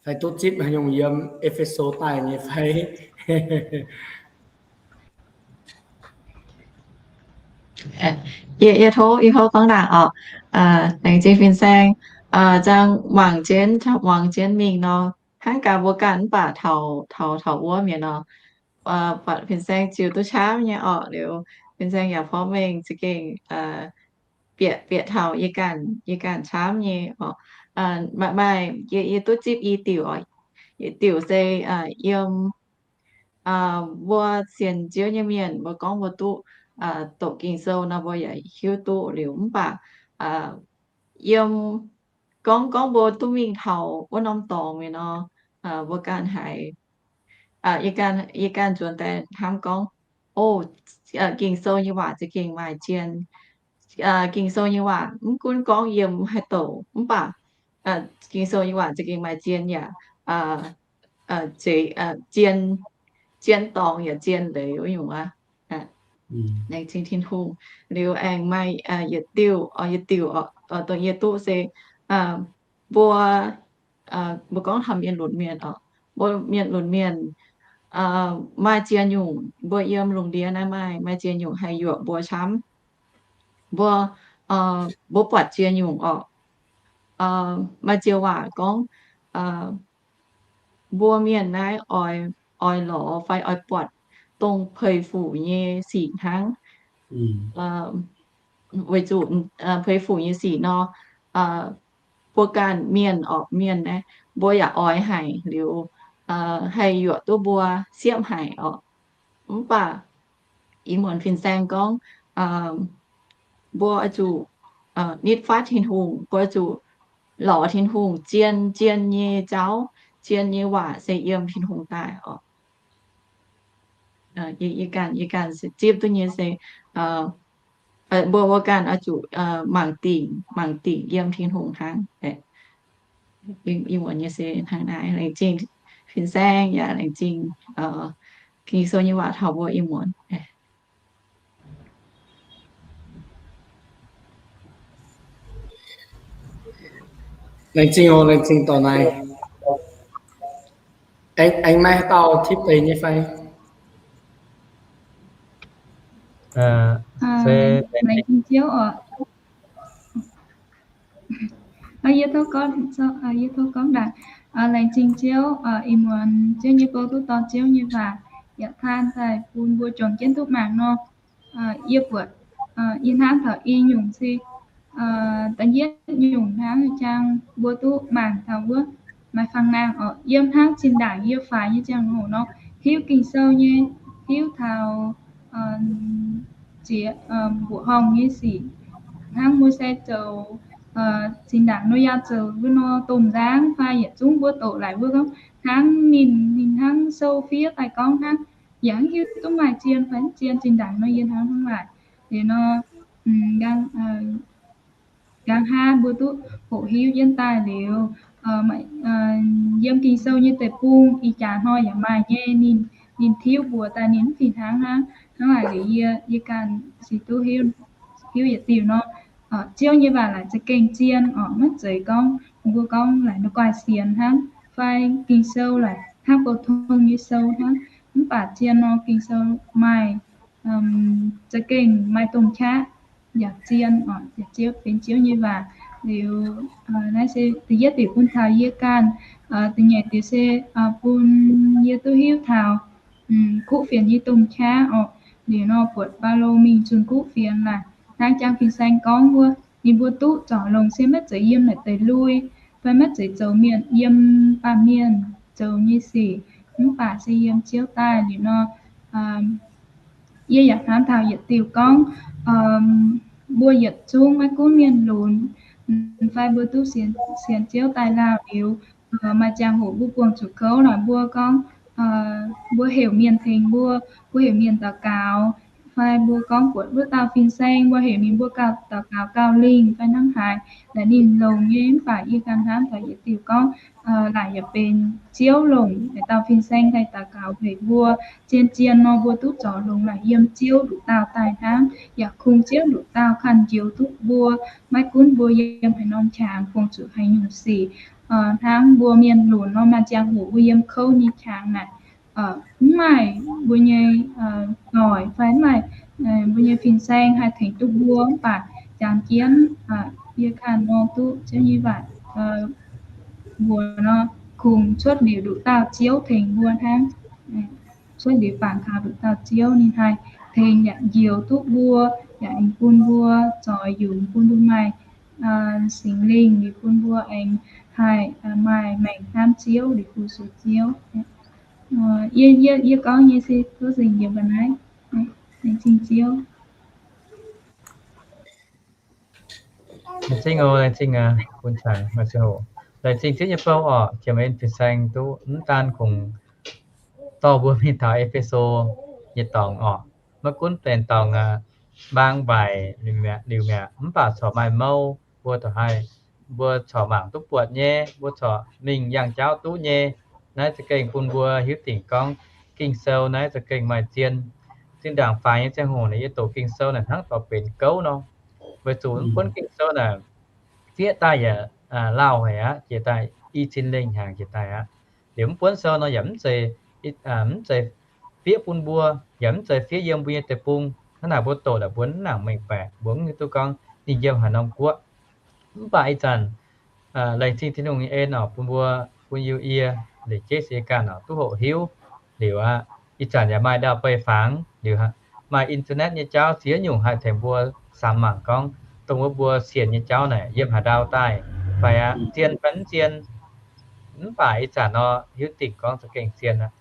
fai duqv zipv haaix nyungc yiem E^fe^so daaih nyei fai? Yie, yie tov, yie tov gorngv naaic oc. Laengz zingh fin-saeng, zang muangx jienv, muangx jienv mingh nor, hnangv gaax mbuo ganh mv baac taux, taux, taux wuov mienh nor, buatc fin-saeng ziux duqv camv nyei orqc. Liuz fin-saeng yaac porv mengh za'gengh bieqc, bieqc taux yie ganh, yie ganh camv nyei orqc. maaih, maaih, yie, yie duqv zipv i diuc oc. Yietc diuc se yiem mbuo sienx Ziouv nyei mienh, mbuo gorngv mbuo duqv doqc Ging-Sou nor, mbuo yaac hiuv duqv liuz. Mv baac yiem gorngv, gorngv mbuo duqv mingh taux wuov norm dorngx mingh nor, mbuo ganh haiz, yie ganh, yie ganh nzuonx daaih hnamv gorngv, o, Ging-Sou nyei waac za'gengh maaih zien. Ging-Sou nyei waac mv gunv gorngv yiem haaix douc, mv baac Ging-Sou nyei waac za'gengh maaih zien yaac, zien, zien dorngx yaac zien leiz wuov nyungc aqv. Laengz zingh Tin-Hungh. Liuz aengx maaih yietc diuh, yietc diuh dongh yie duqv se mbuo, mbuo gorngv taux mienh lunx mienh oc, mbuo mienh lunx mienh maaih ziex nyungc, mbuo yiem lungh ndiev naaiv maaih, maaih ziex nyungc haih yuoqc mbuo camv. Mbuo, mbuo buatc ziex nyungc oc. Maaih ziex waac gorngv mbuo mienh naaiv oix, oix lorz fai oix buatc dongh peix fuc nyei sic hnangv. Weic zuqc peix fuc nyei sic nor, mbuo ganh mienh oc, mienh naaiv mbuo yaac oix haic liuz, haih yuoqc duqv mbuo siepv haic oc. Mv baac ih muonz fin-saeng gorngv, mbuo oix zuqc nitv fatv Tin-Hungh, mbuo oix zuqc lorz Tin-Hungh. Zien, zien nyei jauv, zien nyei waac se yiem Tin-Hungh daaih oc. Yie ganh, yie ganh zipv duqv nyei se mbuo, mbuo ganh oix zuqc mangc dingc, mangc dingc yiem Tin-Hungh hnangv. Ih muonz nyei se hnangv naaiv. Laengz zingh fin-saeng yaac laengz zingh Ging-Sou nyei waac taux mbuo ih muonz. Laengz zingh oc, laengz zingh dorh naaiv. Aengx maaih haaix dauh tipv deix nyei fai? Laengz zingh Ziouv oc. Yie tov gorngv, yie tov gorngv ndaangc. Laengz zingh Ziouv, ih muonz Ziouv nyei bou duqv dorh Ziouv nyei waac yaac taan daaih bun mbuo juangc jienv duqv mangc nor. Yie buatc, yie hnamv taux i nyungc se da'yietv nyungc hnangv, jang mbuo duqv mangc taux wuov maaih fangx-naang oc, yiem hnangv zinh ndaangc yie faix nyei ziangh hoc nor, hiuv Ging-Sou nyei, hiuv taux ziex, mbuoqc horngh nyei sic, hnangv Mose zoux, zinh ndaangc Noyaa zoux wuov nor, domh nzangv fai yietc zungv mbuo doqc laaix mbuo gorngv hnangv ninh, ninh hnangv sou fiev daaih gorngv hnangv, yaac mv hiuv duqv maaih zien fai mv zien, zinh ndaangc nor yie hnamv hnangv naaic. Liuz nor, nqaang hnangv mbuo duqv hoqc hiuv jienv daaih liuz, yiem Ging-Sou nyei deic-bung ih jaax hnoi yaac maaih nyei, ninh, ninh tiuv mbuox daaih ninh mv fih hnangv hnangv. Hnangv naaic liuz yie, yie ganh se duqv hiuv yietc diuh nor, Ziouv nyei waac laaic za'gengh zien oc, maiv zeiz gorngv mbuo gorngv laaic nor guaih sienx hnangv, fai Ging-Sou laaic hnangv bou tong nyei sou hnangv. Mv baac zien nor Ging-Sou maaih, za'gengh maaih domh qaqv yaac zien oc, yaac Ziouv, benx Ziouv nyei waac. Liuz naaiv se da'yietv diuc bun taux yie ganh, da'nyeic diuc se bun yie duqv hiuv taux kuv fienx nyei domh qaqv oc. Liuz nor buatc Baulo mingh zunh kuv fienx laaic, hnangv jang fin-saeng gorngv wuov, ninh mbuo duqv zorc longx se maiv zeiz yiem naaic deix lui, fai maiv zeiz zoux mienh, yiem baamh mienh zoux nyei sic, mv baac se yiem Ziouv daaih. Liuz nor, yie yaac hnamv taux yietc diuc gorngv, mbuo yietc zungv maiv gunv mienh lunx, fai mbuo duqv sienx, sienx Ziouv daaih lauh liuz, maaih ziangh hoc mbuo buangh zuqc kouv naaic, mbuo gorngv, mbuo heuc mienh tengx mbuo, mbuo heuc mienh daux gaux, fai mbuo gorngv buatc wuov dauh fin-saeng, mbuo heuc ninh mbuo gauh daux gaux gauh lingh fai hnangv haaix, naaic ninh longx nyei. Mv baac yie ganh hnamv taux yietc diuc gorngv, laaic yaac benx Ziouv longc naaic dauh fin-saeng daaih daux gaux heuc mbuo. Zien-zien nor mbuo duqv zorc longx laaic yiem Ziouv nduqc dauh daaih hnangv, yaac kungx Ziouv nduqc dauh kanh njoux duqv mbuo. Maiv gunv mbuo yiem haaix norm qangx, buangh zuqc haaix nyungc sic, hnangv mbuo mienh lunx nor, maaih ziangh hoc mbuo yiem kouv nyei qangx naaic, mv maaih mbuo nyei doic fai mv maaih mbuo nyei fin-saeng haih tengx duqv mbuo. Mv baac jangx jienv yie ganh nor duqv Ziouv nyei waac mbuox nor, kungx cuotv liuz nduqc dauh Ziouv tengx mbuo hnangv. Cuotv liuz bangc kaux nduqc dauh Ziouv, ninh haih tengx yaac njoux duqv mbuo, yaac aengx bun mbuo zoix yungz, bun mbuo maaih Singx Lingh liuz bun mbuo aengx haih maaih maengc hnamv Ziouv liuz fu-sux Ziouv. Yie, yie, yie gorngv nyei se duqv nzengc yiem mbuo naaiv. Laengz zingh Ziouv. Laengz zingh oc, laengz zingh bun cangx maaih ziangh hoc. Laengz zingh Ziouv nyei bou oc, jiem en fin-saeng duqv mv daan kungx dorh mbuo mingh taux E^fe^so nyei dorngx oc. Maiv gunv benx dorngx mbaang waaic liuz mi'aqv, mv baac corc maaih mouv mbuo dorh haih, mbuo corc mangc duqv buatc nyei, mbuo corc mingh yangh jauv duqv nyei. Naaiv za'gengh bun mbuo hiuv dingc gorngv Ging-Sou naaiv za'gengh maaih zien. Zinh ndaangc faix nyei ziangh hoc naaic yie doqc Ging-Sou naaic hnangv dorh benx gouv nor, weic zuqc mv gunv Ging-Sou naaic fiev daaih yaac lauh haic aqv, jiex daaih i cin lengh hnyangx jiex daaih aqv. Liuz mv buonv sou nor yaac mv zeiz, mv zeiz fiev bun mbuo, yaac mv zeiz fiev yiem mbuo nyei deic-bung. Hnangv naaic mbuo doqc naaic mbuo mv nangc mengh baeqc, mbuo mv hiuv duqv gorngv ninh yiem haaix norm guoqv. Mv baac ih zanc laengz zingh Tin-Hungh nyei en oc, bun mbuo, bun yie, yie, leiz-jeiv se yie ganh oc duqv hoqc hiuv. Liuz aqv, ih zanc yaac maaih ndau-beih fangx liuz, maaih internet nyei jauv ziex nyungc haih tengx mbuo samx mangc gorngv dongh wuov mbuo sienx nyei jauv naaic yiem haaix ndau daaih, fai aqv zien fai mv zien. Mv baac ih zanc nor hiuv dingc gorngv za'gengh zien aqv.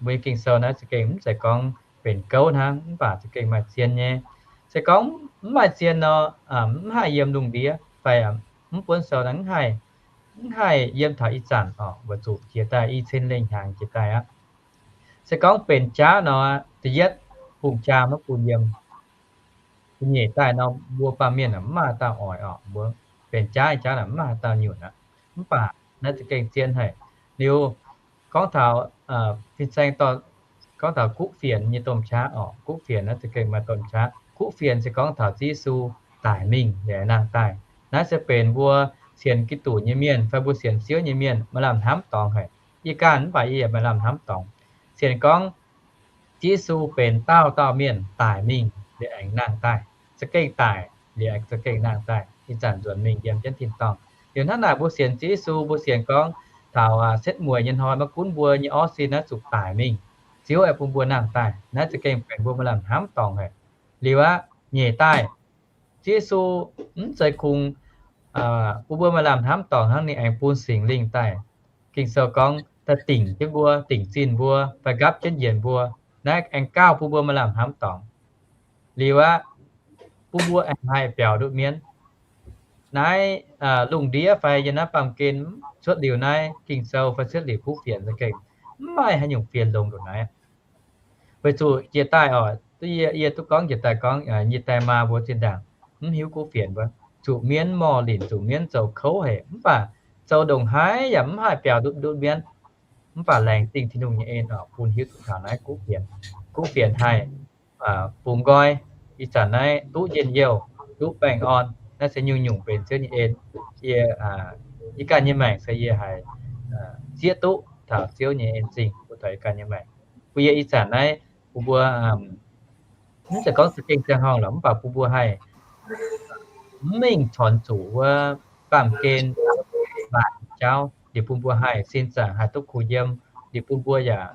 Mbuo nyei Ging-Sou naaiv za'gengh mv zeiz gorngv benx gouv hnangv, mv baac za'gengh maaih zien nyei. Se gorngv mv maaih zien nor, mv haih yiem lungh ndiev fai mv buonv sou naaiv mv haih, mv haih yiem taux ih zanc oc, weic zuqc jiex daaih i cin lengh hnyangx jiex daaih aqv. Se gorngv benx jaav nor, da'yietv bungx jaa maiv bun yiem. Da'nyeic daaih nor, mbuo baamh mienh mv maaih dauh oix oc, mbuo benx jaav jaav mv maaih dauh nyunc aqv. Mv baac naaiv za'gengh zien haic. Liuz gorngv taux fin-saeng, gorngv taux guqv fienx nyei domh qaqv oc. Guqv fienx naaiv za'gengh maaih domh qaqv. Guqv fienx se gorngv taux Ziouv Yesu daic mingh liuz nangh daaih. Naaiv se benx mbuo sienx Giduc nyei mienh fai mbuo sienx Ziouv nyei mienh maaih lamh hnamv dorngx haic. Yie ganh mv baac yie yaac maaih lamh hnamv dorngx. Sienx gorngv Ziouv Yesu benx dauh dauh mienh daic mingh liuz aengx nangh daaih, za'gengh daic liuz aengx za'gengh nangh daaih, ih zanc nzuonx mingh yiem jienv tin-dorngh. Liuz hnangv naaic mbuo sienx Ziouv Yesu, mbuo sienx gorngv taux setv mueiz nyei hnoi maiv gunv mbuo nyei orv sin naaiv zuqc daic mingh, Ziouv aengx bun mbuo nangh daaih, naaiv za'gengh benx mbuo maaih lamh hnamv dorngx haic. Liuz aqv, nyeic daaih, Ziouv Yesu mv zeiz kungx bun mbuo maaih lamh hnamv dorngx hnangv, ninh aengx bun Singx Lingh daaih. Ging-Sou gorngv daaih dingc jienv mbuo, dingc zinh mbuo, fai nqapv jienv yienc mbuo. Naaiv aengx gauh bun mbuo maaih lamh hnamv dorngx. Liuz aqv, bun mbuo aengx haih biaux ndutv mienv. Naaiv lungh ndiev fai yiem naaiv baamh gen cuotv liuz naaiv Ging-Sou fai cuotv liuz kuv fienx za'gengh mv maaih haaix nyungc fienx longx ndongc naaiv. Weic zuqc jiex daaih oc, yie, yie duqv gorngv jiex daaih gorngv nyei die maa mbuo zinh ndaangc mv hiuv kuv fienx wuov, zuqc mienv morh linc, zuqc mienv zoux kouv haic, mv baac zoux ndongc haaix yaac mv haih biaux ndutv ndutv mienv. Mv baac laengz zingh Tin-Hungh nyei en oc, bun hiuv duqv taux naaiv kuv fienx. Kuv fienx haih bungx nqoi, ih zanc naaiv duqv njien-youh, duqv baengh orn, naaiv se nyungc-nyungc benx Ziouv nyei en. Yie, yie ganh nyei maengc se yie haiz zieqv duqv taux Ziouv nyei en zingh bun taux yie ganh nyei maengc. Bun yie ih zanc naaiv bun mbuo mv zeiz gorngv za'gengh ziangh horngh lorqc, mv baac bun mbuo haih mv mingh corc zuqc wuov baamh gen mbaatc jauv, liuz bun mbuo haih sin zaangc haih duqv kuh yiem, liuz bun mbuo yaac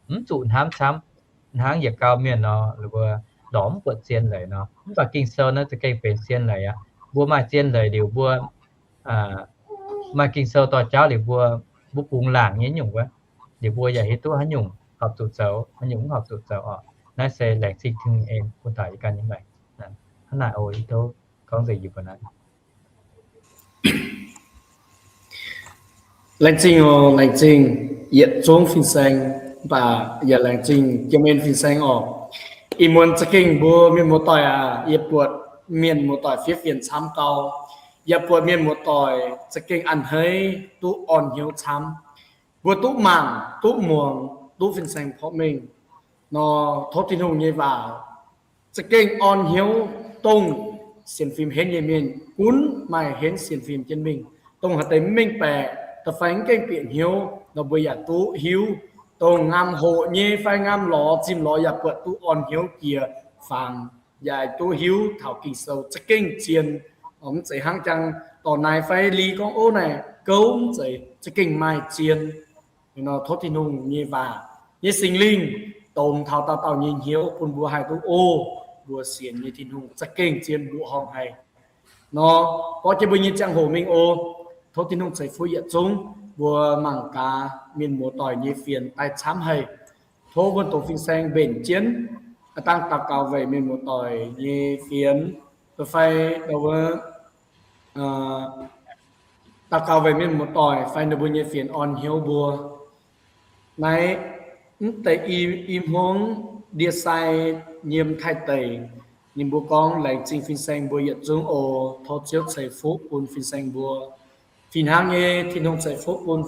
mv zuqc hnamv camv hnangv yietc gau mienh nor, mbuo lorz mv buatc zien leiz nor. Mv baac Ging-Sou naaiv za'gengh benx zien leiz aqv. Mbuo maaih zien leiz liuz mbuo maaih Ging-Sou dorh jauv liuz mbuo, mbuo bungx laangc nyei nyungc wuov, liuz mbuo yaac hiuv duqv haaix nyungc horpc zuqc zoux, haaix nyungc mv horpc zuqc zoux oc. Naaiv se laengz zingh Tin-Hungh en bun taux yie ganh nyei maengc. Hnangv naaic oc, yie tov gorngv nzengc yie mbuo naaiv. Laengz zingh oc, laengz zingh yietc zungv fin-saeng, mv baac yaac laengz zingh jiem en fin-saeng oc. Ih muonz za'gengh mbuo mienh muoz-doic aac, yie buatc mienh muoz-doic fiev fienx camv gau. Yaac buatc mienh muoz-doic za'gengh a'hneiv duqv orn hnyouv camv. Mbuo duqv mangc, duqv muangx, duqv fin-saeng porv mengh nor, tov Tin-Hungh nyei waac za'gengh orn hnyouv dongh sienx fim henv nyei mienh gunv maaih henv sienx fim jienv mingh. Dongh haaix deix mv mengh baeqc, da'faanh mv gaengh bieqc hnyouv nor, mbuo yaac duqv hiuv. Dongh ngaam hoqc nyei fai ngaam lorz zimh lorz yaac buatc duqv orn hnyouv jiex fangx, yaac duqv hiuv taux Ging-Sou za'gengh zien. Mv zeiz hnangv jangx dorc naaic fai li gorngv ov naaic gouv, mv zeiz, za'gengh maaih zien. Nor tov Tin-Hungh nyei waac nyei Singx Lingh dongz taux dauh dauh nyei hnyouv bun mbuo haih duqv ov, mbuo sienx nyei Tin-Hungh za'gengh zien mbuoqc horngh haic. Nor, borqv jienv mbuo nyei ziangh hoc mingh oc. Tov Tin-Hungh ceix fuqv yietc zungv mbuo mangc gaax mienh muoz-doic nyei fienx daaih camv haic. Tov wuonh doqc fin-saeng mbenc jienv, dangh daux gaux weic mienh muoz-doic nyei fienx, fai, daux gaux weic mienh muoz-doic fai ninh mbuo nyei fienx orn hnyouv mbuo. Naaiv, mv deix i, i hmuangv ndie-sai yiem Taiv deic, ninh mbuo gorngv, laengz zingh fin-saeng mbuo yietc zungv oc. Tov Ziouv ceix fuqv bun fin-saeng mbuo. Fih hnangv nyei, Tin-Hungh ceix fuqv bun,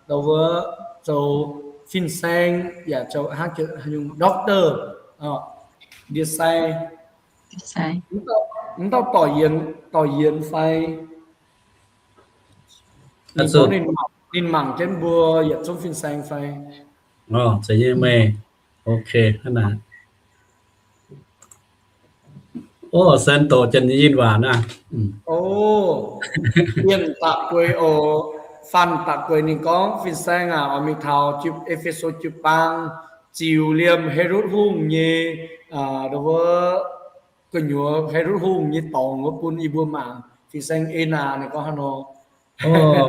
dongh wuov zoux fin-saeng yaac zoux hnangv nyungc doctor, ndie-sai. Mv dauh dorc yienx, dorc yienx fai? Ninh mangc jienv mbuo yietc zungv fin-saeng fai? Meih, ok, hnangv naaic. Ov, sen doqc Janx-Yinh waac naaiv. Ov, Yinh da'gueix oc. Fanh da'gueix ninh gorngv, fin-saeng aac, oix mingh taux E^fe^so jiu-baang ziux liemh Helotv Hungh nyei, wuov gu'nyuoz Helotv Hungh nyei dorngx wuov bun yie mbuo mangc. Fin-saeng ei naaic ninh gorngv haaix nor?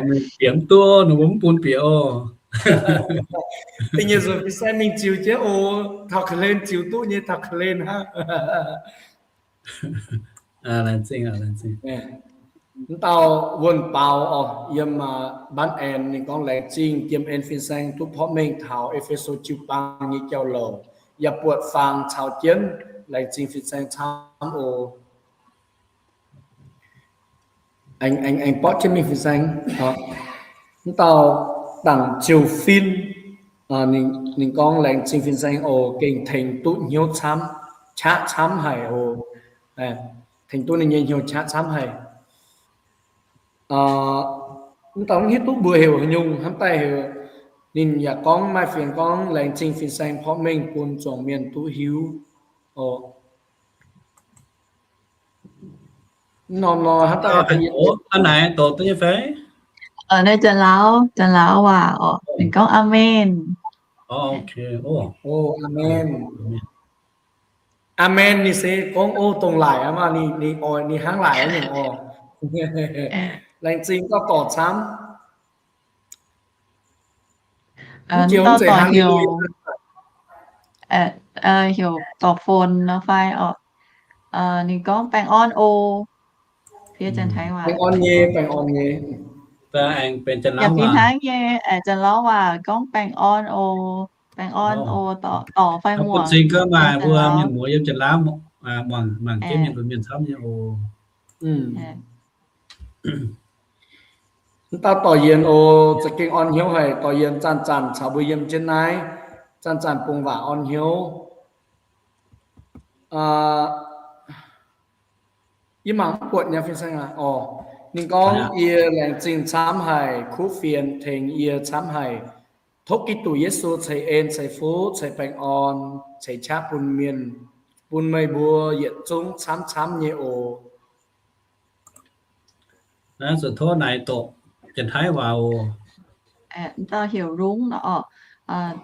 Mingh bieqc mv duqv, ninh mbuo mv bun bieqc oc. Da'nyeic nzunc fin-saeng mingh ziux jienv oc. Taux ga'hlen ziux duqv nyei, taux ga'hlen hnangv. Mv dauh wuonh baaux oc, yiem Mbaan Aengx ninh gorngv, laengz zingh Jiem En fin-saeng duqv porv mengh taux E^fe^so jiu-baang nyei jauv-louc, yaac buatc fangx caux jienv. Laengz zingh fin-saeng camv oc. Aengx, aengx borqv jienv mingh fin-saeng. Mv dauh Dangc Ziou Fin, ninh gorngv, laengz zingh fin-saeng oc, gengh tengx duqv hnyouv camv, qaqv camv haic oc. Tengx duqv ninh nyei hnyouv qaqv camv haic. Mv dauh mv hiuv duqv mbuox heuc haaix nyungc, hnamv daaih heuc. Ninh yaac gorngv maaih fienx gorngv, laengz zingh fin-saeng porv mengh bun zuangx mienh duqv hiuv oc. Norm nor hnamv daaih, hnangv naaic doqc duqv nyei fai? Naaiv Janx-Lauv, Janx-Lauv waac oc. Ninh gorngv, Aamen. Aamen. Aamen ninh se gorngv, ov, dongh laaic aqv maah, ninh oix, ninh hnangv laaic nyungc oc. Laengz zingh dauh dorc camv. Mv dauh dorc heuc, heuc Dorc Fonx nor fai oc. Ninh gorngv, baengh orn oc. Fiev Janx-Taiv waac. Baengh orn nyei, baengh orn nyei. Yaac fih hnangv nyei, Janx-Lauv waac gorngv, baengh orn oc. Baengh orn oc, dorc fai muangx. Bun cing gaax maaih mbuo mienh muoz yiem Janx-Lauv mangc jienv mienh mbuo mienh camv nyei oc. Mv dauh dorc yienx oc, za'gengh orn hnyouv haic. Dorc yienx zanc-zanc caux mbuo yiem jienv naaiv, zanc-zanc bungx waac orn hnyouv. Yie mangc mv buatc nyei fin-saeng aac. Oc, ninh gorngv, yie laengz zingh camv haic, kuv fienx tengx yie camv haic. Tov Giduc Yesu ceix en, ceix fuqv, ceix baengh orn, ceix qaqv bun mienh, bun meih mbuo yietc zungv camv camv nyei oc. Naaiv zuqc tov naaic doqc Janx-Taiv waac oc. Dauh heuc Rungv nor oc.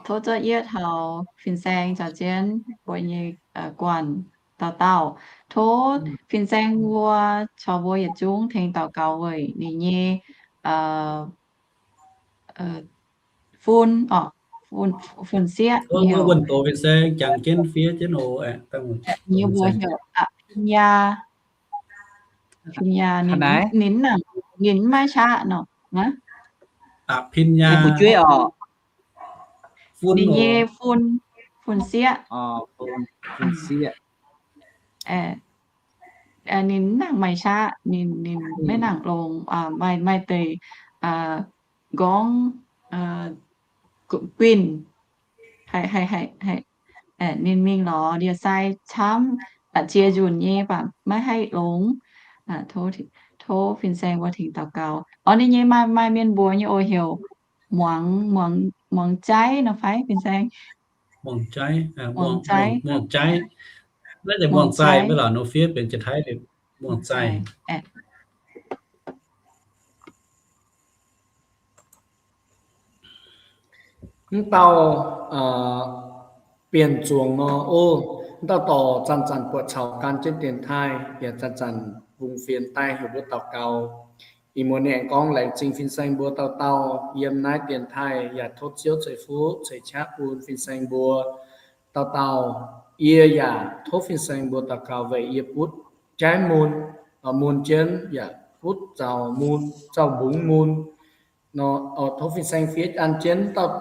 Tov zorqv yietv taux fin-saeng caux jienv mbuo nyei guanh dauh dauh. Tov fin-saeng mbuo caux mbuo yietc zungv tengx daux gaux weic ninh nyei fun oc, fun sieqv. Wuonh doqc fin-saeng jangx jienv fiev jienv oc. Ninh mbuox heuc Apinyaa. Apinyaa, ninh, ninh mv nangc, ninh mv maaih qaqv nor. Apinyaa. Ninh nyei fun, fun sieqv. Ninh mv nangc maaih qaqv, ninh, ninh maiv nangc longx, maaih, maaih deix gorngv guinh, ninh mingh lorz ndie-sai camv, ziex nzunc nyei baac maiv haih longx. Tov fin-saeng mbuo tengx daux gaux. Orv, ninh nyei maaih, maaih mienh mbuox nyei oc, heuc Muangx, Muangx Jaiv nor fai fin-saeng? Muangx Jaiv, Muangx Jaiv, Muangx Jaiv. Naaiv deix Muangx Zaih maiv lorqc, nor fiev benx Janx-Taiv, Muangx Zaih. Mv dauh Bienh Zuangx nor, ov, mv dauh dorc zanc-zanc buatc caux gan jienv Janx-Taiv, yaac zanc-zanc bungx fienx daaih heuc mbuo daux gaux. Ih muonz ninh aengx gorngv laengz zingh fin-saeng mbuo dauh dauh yiem naaiv dienx taaih yaac tov Ziouv ceix fuqv ceix qaqv bun fin-saeng mbuo dauh dauh. Yie yaac tov fin-saeng mbuo daux gaux weic yie butv jaiv mun, mun jienv yaac butv zaux mun, zaux mbungx mun. Nor, tov fin-saeng fiev an jienv dauh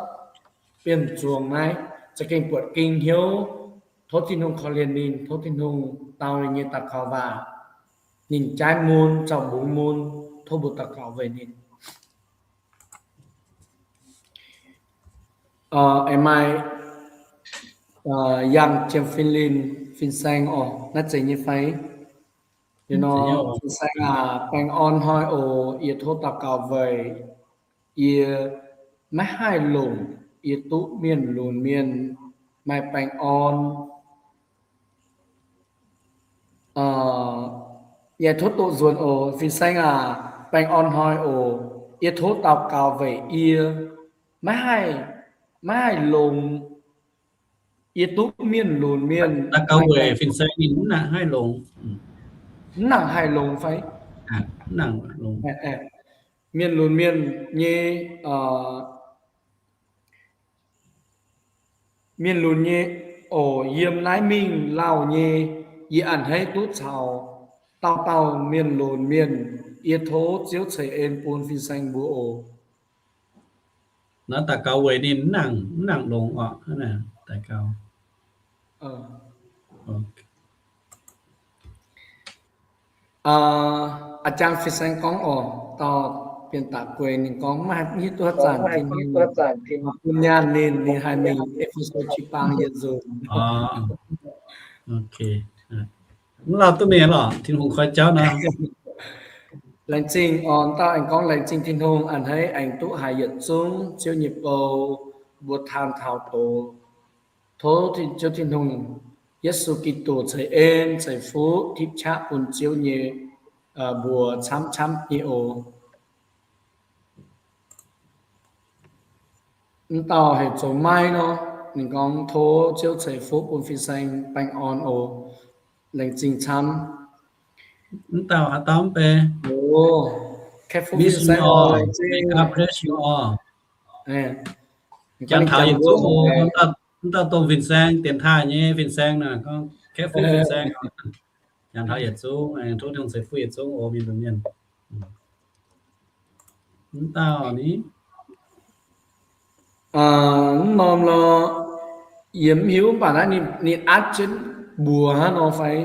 bienh zuangx naaiv za'gengh buatc ging hnyouv. Tov Tin-Hungh korv-lienh ninh, tov Tin-Hungh dau ninh nyei daux gaux waac. Ninh jaiv mun, zaux mbungx mun, tov mbuo daux gaux weic ninh. Aengx maaih Yangh Jiem Fin Linh, fin-saeng oc, naaiv zeiz nyei fai? Fin-saeng aac, baengh orn hnoi oc. Yie tov daux gaux weic yie maiv haih longc, yie duqv mienh lunx mienh maaih baengh orn. Yie tov doqc nzuonx oc. Fin-saeng aac, baengh orn hnoi oc. Yie tov daux gaux weic yie maiv haih, maiv haih longx. Yie duqv mienh lunx mienh, daux gaux weic fin-saeng ninh mv nangc haih longx. Mv nangc haih longx fai? Mienh lunx mienh nyei, mienh lunx nyei oc. Yiem naaiv mingh lauh nyei, yie a'hneiv duqv caux dauh dauh mienh lunx mienh. Yie tov Ziouv ceix en bun fin-saeng mbuo oc. Naaiv daux gaux weic ninh mv nangc, mv nangc longx oc. Daux gaux. A'jang fin-saeng gorngv oc, dauh bienh daqc gueix ninh gorngv maiv haih hiuv duqv haaix zanc, bun nyaanh ninh, ninh haih mingh E^fe^so jiu-baang yietc nzunc. Mv lauh duqv mingh lorqc, Tin-Hungh koi jauv nor. Laengz zingh oc, dauh aengx gorngv laengz zingh Tin-Hungh a'hneiv aengx duqv haiz yietc zungv Ziouv nyei bou mbuo taan taux doz. Tov Ziouv Tin-Hungh, Yesu Giduc ceix en ceix fuqv tipv qaqv bun Ziouv nyei mbuox camv-camv nyei oc. Mv dauh heuc Zoux Maiv nor, ninh gorngv tov Ziouv ceix fuqv bun fin-saeng baengh orn oc. Laengz zingh camv. Mv dauh haaix dauh mv bei? Jangx taux yietc zungv oc. Mv dauh dongh fin-saeng dienx taaih nyei fin-saeng naaic, gorngv kepv fuqv fin-saeng. Jangx taux yietc zungv, tov Tin-Hungh ceix fuqv yietc zungv oc, mienh lunx mienh. Mv dauh ni? Mv norm lorqc, yie mv hiuv, mv baac naaiv ninh atv jienv mbuox hnangv nor fai?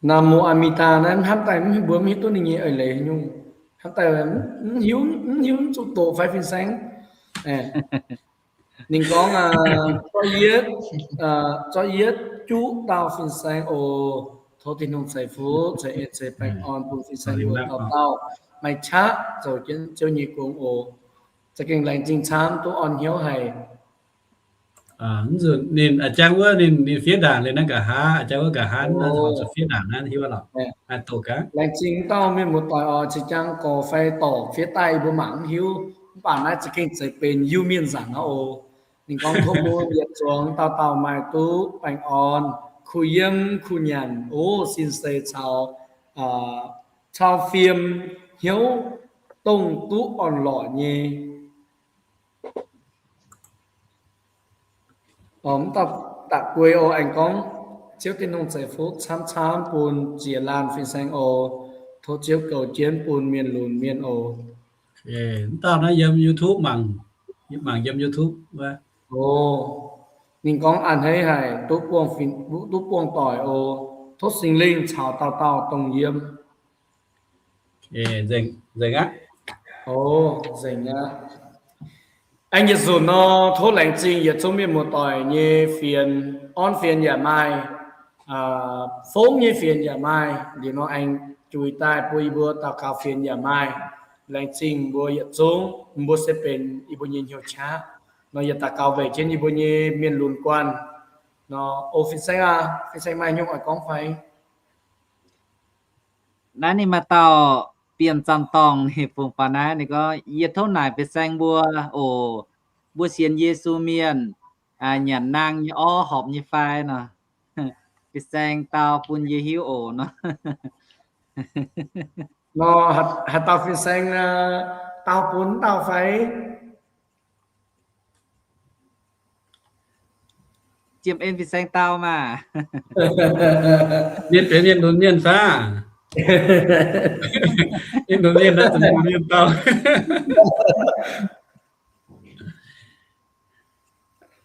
Nam mô a me daa naaiv hnamv daaih mbuo mv hiuv duqv ninh nyei eix leiz nyungc. Hnamv daaih mv hiuv, mv hiuv zuqc doqc fai fin-saeng. Ninh gorngv, zorqv yietv, zorqv yietv juqv dauh fin-saeng oc. Tov Tin-Hungh ceix fuqv ceix en ceix baengh orn bun fin-saeng mbuo dauh dauh maaih qaqv zoux jienv Ziouv nyei gong oc. Za'gengh laengz zingh camv duqv orn hnyouv haic. Ninh a'jang wuov ninh, ninh fiev ndaangc liuz naaiv nqa'haav, a'jang wuov nqa'haav naaiv zuqc fiev ndaangc naaiv hiuv lorqc. Laengz zingh dauh mienh muoz-doic oc, zinh jangx gorx fai dorc fiev daaih yie mbuo mangc mv hiuv, mv baac naaiv za'gengh zeiz benx Iu-Mienh nzaangc aqv oc. Ninh gorngv tov bun yietc zungv dauh dauh maaih duqv baengh orn, kuh yiem kuh nyanc, o, sin seix caux, cau fiem hnyouv dongh duqv orn-lorqc nyei. Mv dauh da'guei oc, aengx gorngv, Ziouv Tin-Hungh ceix fuqv camv-camv bun ziex laanh fin-saeng oc. Tov Ziouv goux jienv bun mienh lunx mienh oc. Mv dauh naaiv yiem YouTube mangc, mangc yiem YouTube wuov. Ninh gorngv a'hneiv haic, duqv buangh doic oc. Tov Singx Lingh caux dauh dauh dongh yiem. Nzengc aqv. Aengx yietc nzunc nor, tov laengz zingh yietc zungv mienh muoz-doic nyei fienx, orn fienx yaac maaih, fongv nyei fienx yaac maaih. Liuz nor aengx juix daaih bun yie mbuo daux gaux fienx yaac maaih. Laengz zingh mbuo yietc zungv, mbuo se benx yie mbuo nyei hnyouv qaqv. Nor yie daux gaux weic jienv yie mbuo nyei mienh lunx guanh. Nor, o, fin-saeng aac, fin-saeng maaih nyungc oix gorngv fai? Naaiv ninh maaih dauh bienh zaamv dorngh ninh fungx baac naaiv ninh gorngv, yie tov naaic fin-saeng mbuo oc, mbuo sienx Yesu mienh nyanc naang nyei orv horpc nyei fai nor? Fin-saeng dau bun yie hiuv oc nor. Nor, haaix dauh fin-saeng dau bun dauh fai? Jiem en fin-saeng dau maah. Mienh benx mienh lunx mienh fai? Mienh lunx mienh naaiv zuqc lunx mienh dau.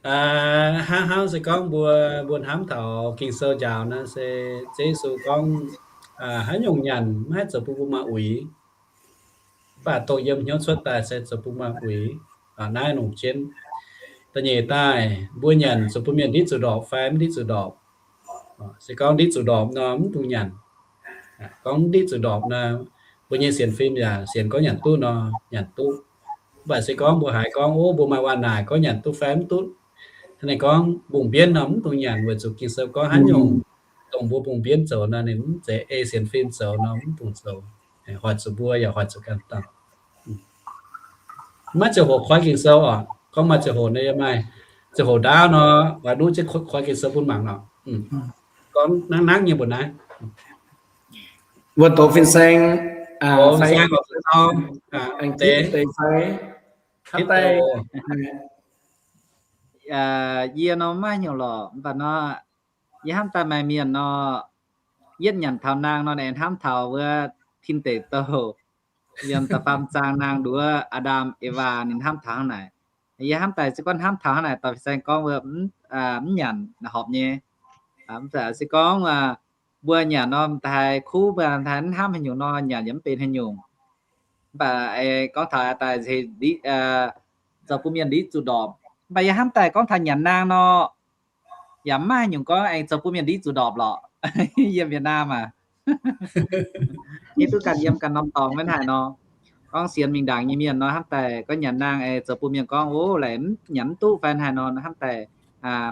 Hnangv hnangv se gorngv mbuo, mbuo hnamv taux Ging-Sou njaaux naaiv se Ziouv Yesu gorngv, haaix nyungc nyanc maiv haih zoux bun mbuo maaih uix, mv baac dongh yiem hnyouv cuotv daaih se zoux bun maaih uix. Naaiv longc jienv. Da'nyeic daaih, mbuo nyanc zoux bun mienh ndiev zuqc ndorpc fai mv ndiev zuqc ndorpc? Se gorngv ndiev zuqc ndorpc nor, mv dungx nyanc. Gorngv ndiev zuqc ndorpc nor, mbuo nyei sienx fim yaac sienx gorngv nyanc duqv nor, nyanc duqv. Mv baac se gorngv mbuo haiz gorngv, ov, mbuo maaih waac naaic gorngv nyanc duqv fai mv duqv, hnangv naaiv gorngv mbungh mbienv nor mv dungx nyanc, weic zuqc Ging-Sou gorngv haaix nyungc dongh mbuo mbungh mbienv zoux nor, ninh mv zeiz ei sienx fim zoux nor, mv dungx zoux. Hoic zuqc mbuo yaac hoic zuqc ganh dauh. Maiv ziangh hoc koi Ging-Sou oc. Gorngv maaih ziangh hoc nor yie maaih. Ziangh hoc ndaauv nor, oix nuqv jienv koi Ging-Sou bun mangc nor. Gorngv nangv nangv nyei mbuox naaiv. Mbuo doz fin-saeng, fin-saeng deix fai? Yie nor maiv hnyouv lorqc, mv baac nor, yie hnamv daaih maaih mienh nor, yietv nyanc taux naang nor, ninh hnamv taux wuov tin deic douh, yiem da'faam zaang naang nduov Aa^ndam Ewaa ninh hnamv taux hnangv naaic. Yie hnamv daaih se gorngv hnamv taux hnangv naaic, dorh fin-saeng gorngv wuov mv nyanc naaic horpc nyei. Se gorngv mbuo nyanc nor, m'daaih kuv mbuo m'daaih mv hnamv haaix nyungc nor, nyanc yaac mv benx haaix nyungc. Mv baac gorngv taux daaih zoux bun mienh ndiev zuqc ndorpc. Mv baac yie hnamv daaih gorngv taux nyanc naang nor, yaac mv maaih haaix nyungc gorngv aengx zoux bun mienh ndiev zuqc ndorpc lorqc. Yiem Việt Nam aac, yie duqv ganh yiem ganh norm dorngx maiv haaix nor. Gorngv sienx mingh ndaangc nyei mienh nor, hnamv daaih gorngv nyanc naang aengx zoux bun mienh gorngv, ov, laaic nyanc mv duqv fai haaix nor, hnamv daaih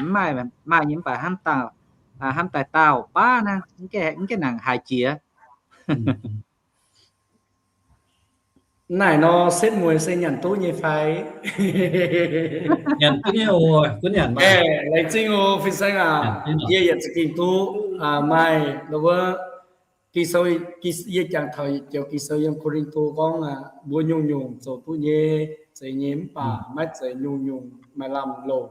mv maaih, maaih nyei mv baac hnamv daaih, hnamv daaih daauh baav naaiv, mv gaengh nangc haiz jiex. Naaic nor setv mueiz se nyanc duqv nyei fai? Nyanc duqv nyei oc, gunv nyanc maah. Laengz zingh oc, fin-saeng aac. Yie yietc za'gengh duqv maaih wuov Ging-Sou, yie jangx taux joux Ging-Sou yiem Ko^lin^to gorngv, mbuo nyungc-nyungc zoux duqv nyei, zeiz nyei, mv baac maiv zeiz nyungc-nyungc maaih lamh longc.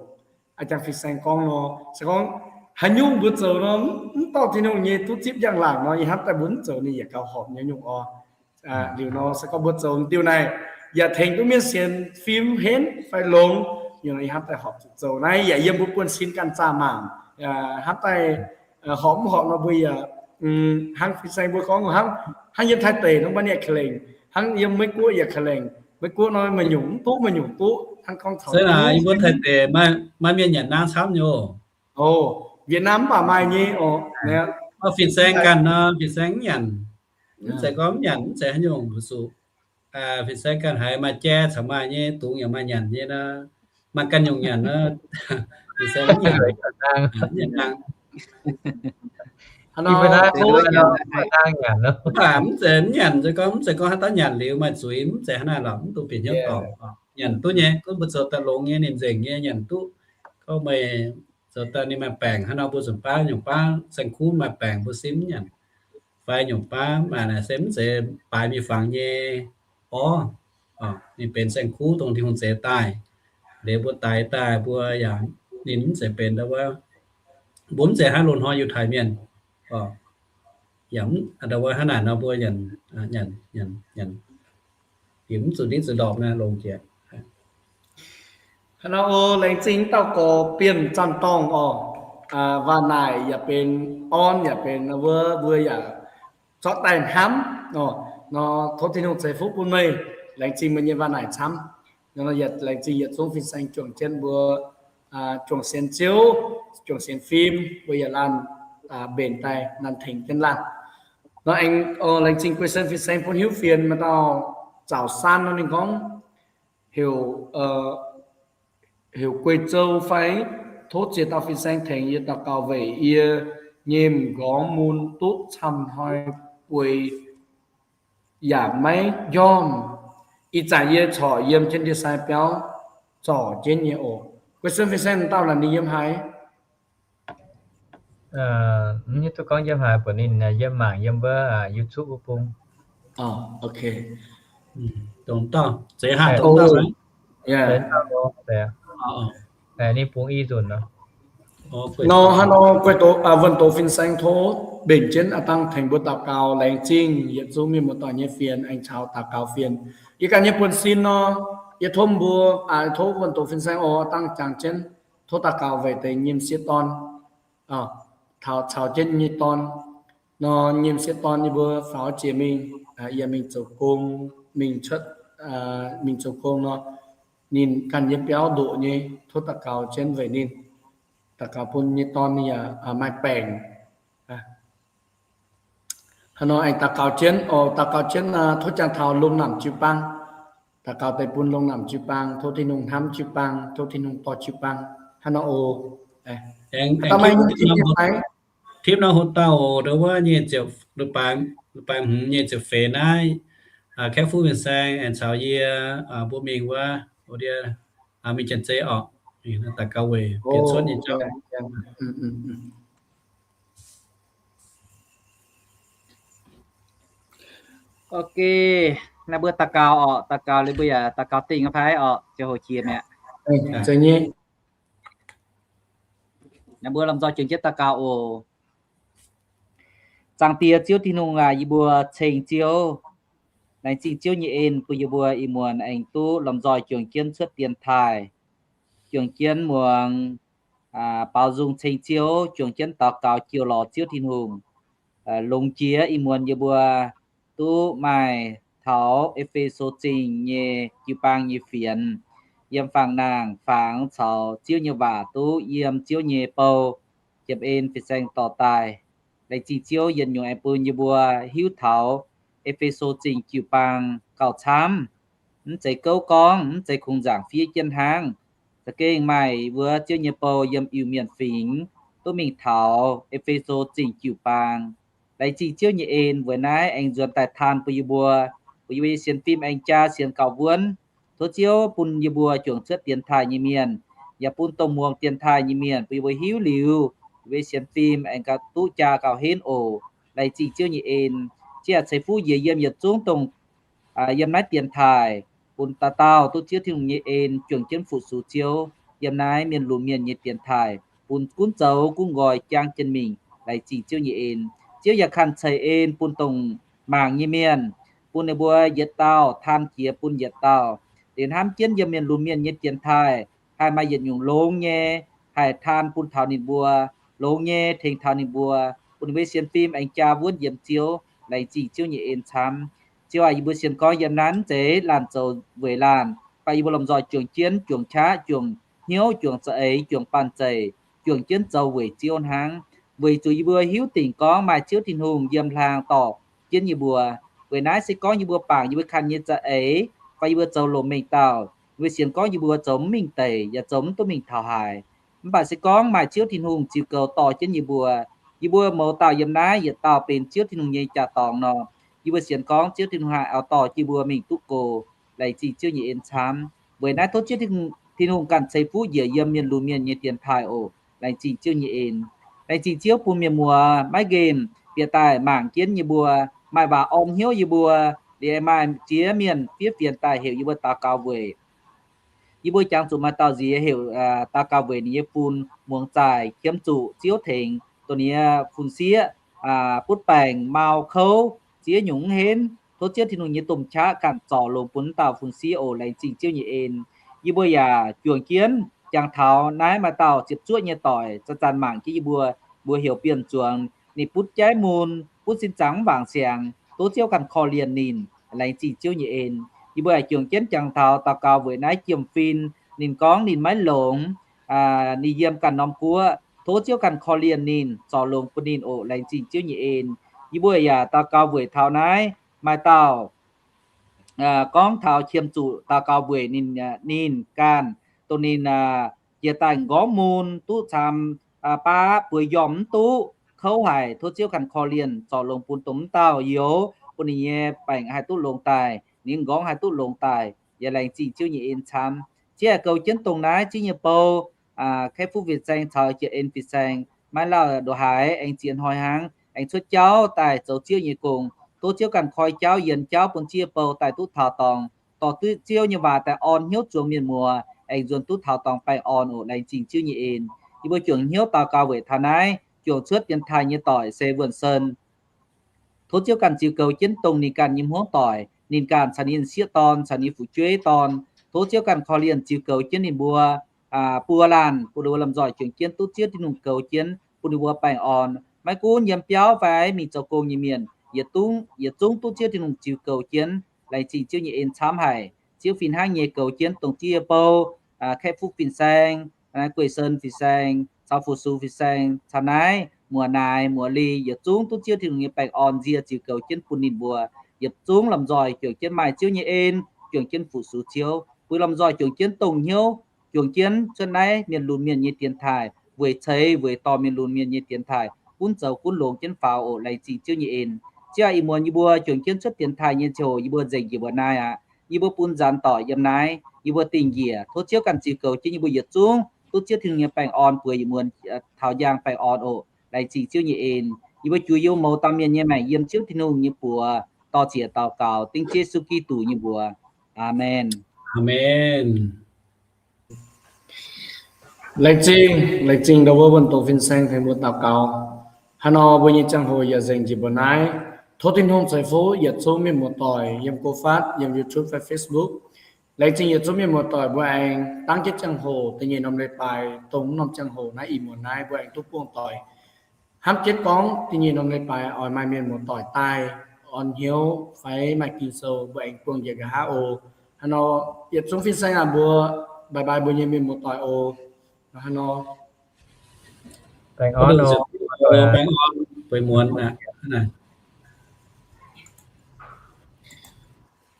A'jangx fin-saeng gorngv nor, se gorngv haaix nyungc mbuo zoux nor, mv dorh Tin-Hungh nyei duqv zipv njang-laangc nor, yie hnamv daaih mbuo mv zoux ninh yaac gauh horpc nyei nyungc oc. Liuz nor se gorngv mbuo zoux diuh naaic yaac tengx duqv mienh sienx fim henv fai longx, yie hnamv daaih horpc zuqc zoux. Naaiv yaac yiem mbuo buonv-sin ganh zaah mangc, hnamv daaih horpc mv horpc nor mbuo yaac hnangv fin-saeng mbuo gorngv hnangv, hnangv yiem Taiv deic nor mbuo yaac ka'lengc, hnangv yiem Meiv Guoqv yaac ka'lengc. Meiv Guoqv nor maaih nyungc mv duqv, maaih nyungc duqv, hnangv gorngv taux mbuo Taiv deic maaih mienh nyanc naang camv nyei oc. Việt Nam mv baac maaih nyei oc. Fin-saeng ganh nor, fin-saeng mv nyanc. Mv zeiz gorngv mv nyanc mv zeiz haaix nyungc zuqc. Fin-saeng ganh haiz maaih jai caux maaih nyei, dungz yaac maaih nyanc nyei nor, maaih ganh nyungc nyanc nor, fin-saeng mv nyanc, nyanc naang. Mv baac mv zeiz mv nyanc, se gorngv mv zeiz gorngv haaix dauh nyanc liuz maaih zuiz, mv zeiz hnangv naaiv lorqc, mv dungx bieqc hnyouv dorngc. Nyanc duqv nyei, gunv mbuo zoux daaih longx nyei, ninh nzengc nyei nyanc duqv. Gorngv meih zoux daaih ninh maaih baengc hnangv nor, mbuo nzunc baav nyungc baav saeng-kuv maaih baengc mbuo simv nyanc. Fai nyungc baav maaih naaic se mv zeiz baaix miuc-fangx nyei orv. Ninh benx saeng-kuv dongh Tin-Hungh zeix daaih. Liuz mbuo daix daaih mbuo yaac ninh mv zeiz benx wuov, mbuo mv zeiz hnangv loz-hnoi Yiutai Mienh. Yaac mv, hnangv naaic nor mbuo nyanc, nyanc, nyanc, nyanc, mv zuqc ndiev zuqc ndorpc naaiv longx jiex. Hnangv nor, laengz zingh dauh gorx Bienh Zanc Dorngh oc. Waac naaic yaac benx orn, yaac benx wuov mbuo yaac zorqv daaih hnamv nor, tov Tin-Hungh ceix fuqv bun meih. Laengz zingh meih nyei waac naaic camv. Nor yaac laengz zingh yietc zungv fin-saeng juangc jienv mbuo, juangc sienx Ziouv, juangc sienx fim, mbuo yaac laanh mbenc daaih laanh tengx jienv laanh. Nor aengx laengz zingh Guei Sen fin-saeng bun hiuv fienx maaih dauh Zaux San nor ninh gorngv, heuc, heuc Guei Zou fai, tov ziex dauh fin-saeng tengx yie daux gaux weic yie nyei m'nqorngv mun duqv camv hnoi bueix yaac maiv njormh. Ih zanc yie corc yiem jienv ndie-sai biauv zorc jienv nyei oc. Guei Sen fin-saeng dauh naaic ninh yiem haaix? Mv hiuv duqv gorngv yiem haaix, buatc ninh yiem mangc yiem wuov YouTube wuov bung. Ninh bung i nzunc nor. Nor haaix nor, wuonh doz fin-saeng tov mbenc jienv a'dangh tengx mbuo daux gaux, laengz zingh yietc zungv mienh muoz-doic nyei fienx aengx caux daux gaux fienx. Yie ganh nyei buonv-sin nor, yie tov mbuo, tov wuonh doz fin-saeng oc, a'dangh jangx jienv, tov daux gaux weic deix nyim sieqv dorn, taux caux jienv nyei dorn nor, nyim sieqv dorn yie mbuo faaux jiex mingh, yie mingh zoux gong, mingh cuotv, mingh zoux gong nor, ninh ganh yiem biauv ndoqc nyei, tov daux gaux jienv weic ninh. Daux gaux bun nyei dorn ninh yaac maaih baengc. Haaix nor aengx daux gaux jienv oc, daux gaux jienv tov jangx taux lungh naamc jiu-baang. Daux gaux deix bun lungh naamc jiu-baang, tov Tin-Hungh hnamv jiu-baang, tov Tin-Hungh dorh jiu-baang. Haaix nor oc. Tipv nor hlo dauh oc, ndo wuov nyei ziepc, baengx hmz nyei ziepc feix naaiv, Kaeqv Fuqv Fin-Saeng aengx caux yie mbuo mingh wuov, ndie, mingh janx-zei oc, daux gaux weic piex cuotv nyei jauv. Ok, naaiv mbuo daux gaux oc, daux gaux liuz mbuo yaac daux gaux dingh fai oc, ziangh hoc jiex mi'aqv. Naaiv mbuo lomh nzoih juangc jienv daux gaux oc. Zaangc Diex Ziouv Tin-Hungh aac, yie mbuo ceng Ziouv, laengz zingh Ziouv nyei en bun yie mbuo ih muonz aengx duqv lomh nzoih juangc jienv cuotv dienx taaih, juangc jienv muangx baaux nzung ceng Ziouv, juangc jienv daux gaux jiu lorz Ziouv Tin-Hungh. Longx jiex ih muonz yie mbuo duqv maaih taux E^fe^so Zingh nyei jiu-baang nyei fienx, yiem fangx-nangh fangx caux Ziouv nyei waac duqv yiem Ziouv nyei bou, jiem en fin-saeng dorh daaih. Laengz zingh Ziouv yietc nyungc aengx bun yie mbuo hiuv taux E^fe^so Zingh jiu-baang gauh camv. Mv zeiz gouv gorngv, mv zeiz kungx nzaangc fiev jienv hnangv. Za'gengh maaih wuov Ziouv nyei bou yiem Iu-Mienh fingx duqv mingh taux E^fe^so Zingh jiu-baang. Laengz zingh Ziouv nyei en, weic naaiv aengx nzuonx daaih taan bun yie mbuo, bun yie mbuo nyei sienx fim aengx jaa sienx gauh wuonv. Tov Ziouv bun yie mbuo juangc cuotv dienx taaih nyei mienh, yaac bun dongh muangx dienx taaih nyei mienh, bun yie mbuo hiuv liuz, yie mbuo nyei sienx fim aengx gauh duqv jaa gauh henv oc. Laengz zingh Ziouv nyei en. Ziouv yaac ceix fuqv njiec yiem yietc zungv dongh yiem naaiv dienx taaih, bun dauh dauh duqv Ziouv Tin-Hungh nyei en juangc jienv fu-sux Ziouv yiem naaiv mienh lunx mienh nyei dienx taaih, bun gunv zoux gunv nqoi jangv jienv mingh. Laengz zingh Ziouv nyei en. Ziouv yaac kanh ceix en bun dongh mangc nyei mienh, bun ninh mbuo yietc dauh taan jiex bun yietc dauh. Liuz hnamv jienv yiem mienh lunx mienh nyei dienx taaih haih maaih yietc nyungc longx nyei, haih taan bun taux ninh mbuo, longx nyei tengx taux ninh mbuo, bun ninh mbuo nyei sienx fim aengx jaa wuonv yiem Ziouv. Laengz zingh Ziouv nyei en camv. Ziouv aac, yie mbuo sienx gorngv yiem naaiv mv zeiz laanh zoux weic laanh, mv baac yie mbuo lomh nzoih juangc jienv, juangc qaqv, juangc hnyouv, juangc za'eix, juangc banh zeic, juangc jienv zoux weic Ziouv hnangv. Weic zuqc yie mbuo hiuv dingc gorngv maaih Ziouv Tin-Hungh yiem hlaang dorh jienv yie mbuo. Weic naaiv se gorngv yie mbuo bangc yie mbuo kanh nyei za'eix fai yie mbuo zoux longc mengh dauh, yie mbuo sienx gorngv yie mbuo zoux mv mingh deic yaac zoux mv duqv mingh taux haaix. Mv baac se gorngv maaih Ziouv Tin-Hungh ziux goux dorh jienv yie mbuo, yie mbuo mouz dauh yiem naaiv yietc dauh benx Ziouv Tin-Hungh nyei jaa-dorngx nor, yie mbuo sienx gorngv Ziouv Tin-Hungh haih oix dorh jienv yie mbuo mingh duqv go. Laengz zingh Ziouv nyei en camv. Weic naaiv tov Ziouv Tin-Hungh ganh ceix fuqv njiec yiem mienh lunx mienh nyei dienx taaih oc. Laengz zingh Ziouv nyei en. Laengz zingh Ziouv bun mienh muoz maiv nqemh bieqc daaih mangc jienv yie mbuo, maaih waac orn hnyouv yie mbuo, liuz maaih ziex mienh fiev fienx daaih heuc yie mbuo daux gaux weic. Yie mbuo jangx zuqc maaih dauh nziex heuc daux gaux weic ninh nyei fun muangx zaaic, qiemx zuqc Ziouv tengx dongh ninh nyei fun-sieqv butv baengc, mau, kouv, ziex nyungc mv henv. Tov Ziouv Tin-Hungh nyei domh qaqv ganh zorc longx bun wuov dauh fun-sieqv oc. Laengz zingh Ziouv nyei en. Yie mbuo yaac juangc jienv jangx taux naaiv maaih dauh ziepc zuoqv nyei doic zanc-zanc mangc jienv yie mbuo, mbuo heuc Bienh Zuangx. Ninh butv jaiv mun, butv sin zaangc mv bangc siangx. Tov Ziouv ganh korv-lienh ninh. Laengz zingh Ziouv nyei en. Yie mbuo yaac juangc jienv jangx taux daux gaux weic naaiv Jiem Fin. Ninh gorngv ninh maiv longx, ninh yiem ganh norm guoqv. Tov Ziouv ganh korv-lienh ninh, zorc longx bun ninh oc. Laengz zingh Ziouv nyei en. Yie mbuo yaac daux gaux weic taux naaiv maaih dauh gorngv taux qiemx zuqc daux gaux weic ninh, ninh ganh, dongh ninh jiex daaih m'nqorngv mun duqv camv, baav bueix m'njormh mv duqv, kouv haic. Tov Ziouv ganh korv-lienh zorc longx bun dongh m'dauh youz, bun ninh nyei baengc haih duqv longx daaih, ninh m'nqorngv haih duqv longx daaih. Yaac laengz zingh Ziouv nyei en camv. Ziouv yaac goux jienv dongh naaiv Ziouv nyei bou, Kaeqv Fuqv Fin-Saeng caux Jiex En Fin-Saeng, maiv lauh ndoqc haaix, aengx ziex hnoi hnangv, aengx cuotv jauv daaih zoux Ziouv nyei gong. Tov Ziouv ganh koi jauv yienx jauv bun ziex bou daaih duqv taux dorngx, dorh duqv Ziouv nyei waac daaih orn hnyouv zuangx mienh muoz, aengx nzuonx duqv taux dorngx baengh orn oc. Laengz zingh Ziouv nyei en. Yie mbuo juangc hnyouv daux gaux weic taux naaiv juangc cuotv dienx taaih nyei doic se Wuonh Sen. Tov Ziouv ganh ziux goux jienv dongh ninh ganh nyei hmuangv doic, ninh ganh caux ninh sieqv dorn, caux ninh fu'jueiv dorn. Tov Ziouv ganh korv-lienh ziux goux jienv ninh mbuo buo laanh, bun ninh mbuo lomh nzoih juangc jienv duqv Ziouv Tin-Hungh goux jienv, bun ninh mbuo baengh orn. Maiv gunv yiem biauv fai mingh zoux gong nyei mienh, yietc zungv, yietc zungv duqv Ziouv Tin-Hungh ziux goux jienv. Laengz zingh Ziouv nyei en camv haic. Ziouv fih hnangv nyei goux jienv dongh ziex bou, Kaeqv Fuqv fin-saeng, Gueiv Sen fin-saeng, caux Fu-Sux fin-saeng, caux naaiv Muoz Naaic, Muoz Li, yietc zungv duqv Ziouv Tin-Hungh nyei baengh orn nzie ziux goux jienv bun ninh mbuo. Yietc zungv lomh nzoih juangc jienv maaih Ziouv nyei en, juangc jienv fu-sux Ziouv, bun lomh nzoih juangc jienv dongh hnyouv, juangc jienv cuotv naaiv mienh lunx mienh nyei dienx taaih, weic ceix weic dorh mienh lunx mienh nyei dienx taaih gunv zoux gunv longx jienv faaux oc. Laengz zingh Ziouv nyei en. Ziouv aac, ih muonz yie mbuo juangc jienv cuotv dienx taaih nyei ziangh hoc yie mbuo nzengc njiec mbuo naaiv aqv. Yie mbuo bun nzaanx doic yiem naaiv, yie mbuo dingh njiec. Tov Ziouv ganh ziux goux jienv yie mbuo yietc zungv duqv Ziouv Tin-Hungh nyei baengh orn buoz yie mbuo taux njang baengh orn oc. Laengz zingh Ziouv nyei en. Yie mbuo juix yie mbuo mouz dauh mienh nyei maengc yiem Ziouv Tin-Hungh nyei buoz, dor-ziec daux gaux dengv Yesu Giduc nyei mbuox. Aamen. Aamen. Laengz zingh, laengz zingh ndau wuov wuonh doqc fin-saeng tengx mbuo daux gaux. Hnangv nor mbuo nyei ziangh hoc yaac nzengc njiec mbuo naaiv. Tov Tin-Hungh ceix fuqv yietc zungv mienh muoz-doic yiem go fatv, yiem YouTube fai Facebook. Laengz zingh yietc zungv mienh muoz-doic mbuo aengx dangv jienv ziangh hoc da'nyeic norm leiz-baaix, dongh norm ziangh hoc naaiv ih muonz naaiv mbuo aengx duqv buangh doic. Hnamv jienv gorngv da'nyeic norm leiz-baaix oix maaih mienh muoz-doic daaih orn hnyouv fai maaih Ging-Sou mbuo aengx buangh njiec nqa'haav oc. Hnangv nor yietc zungv fin-saeng aac mbuo bye bye mbuo nyei mienh muoz-doic oc. Hnangv nor baengh orn, baengh orn, bueix muonz aqv.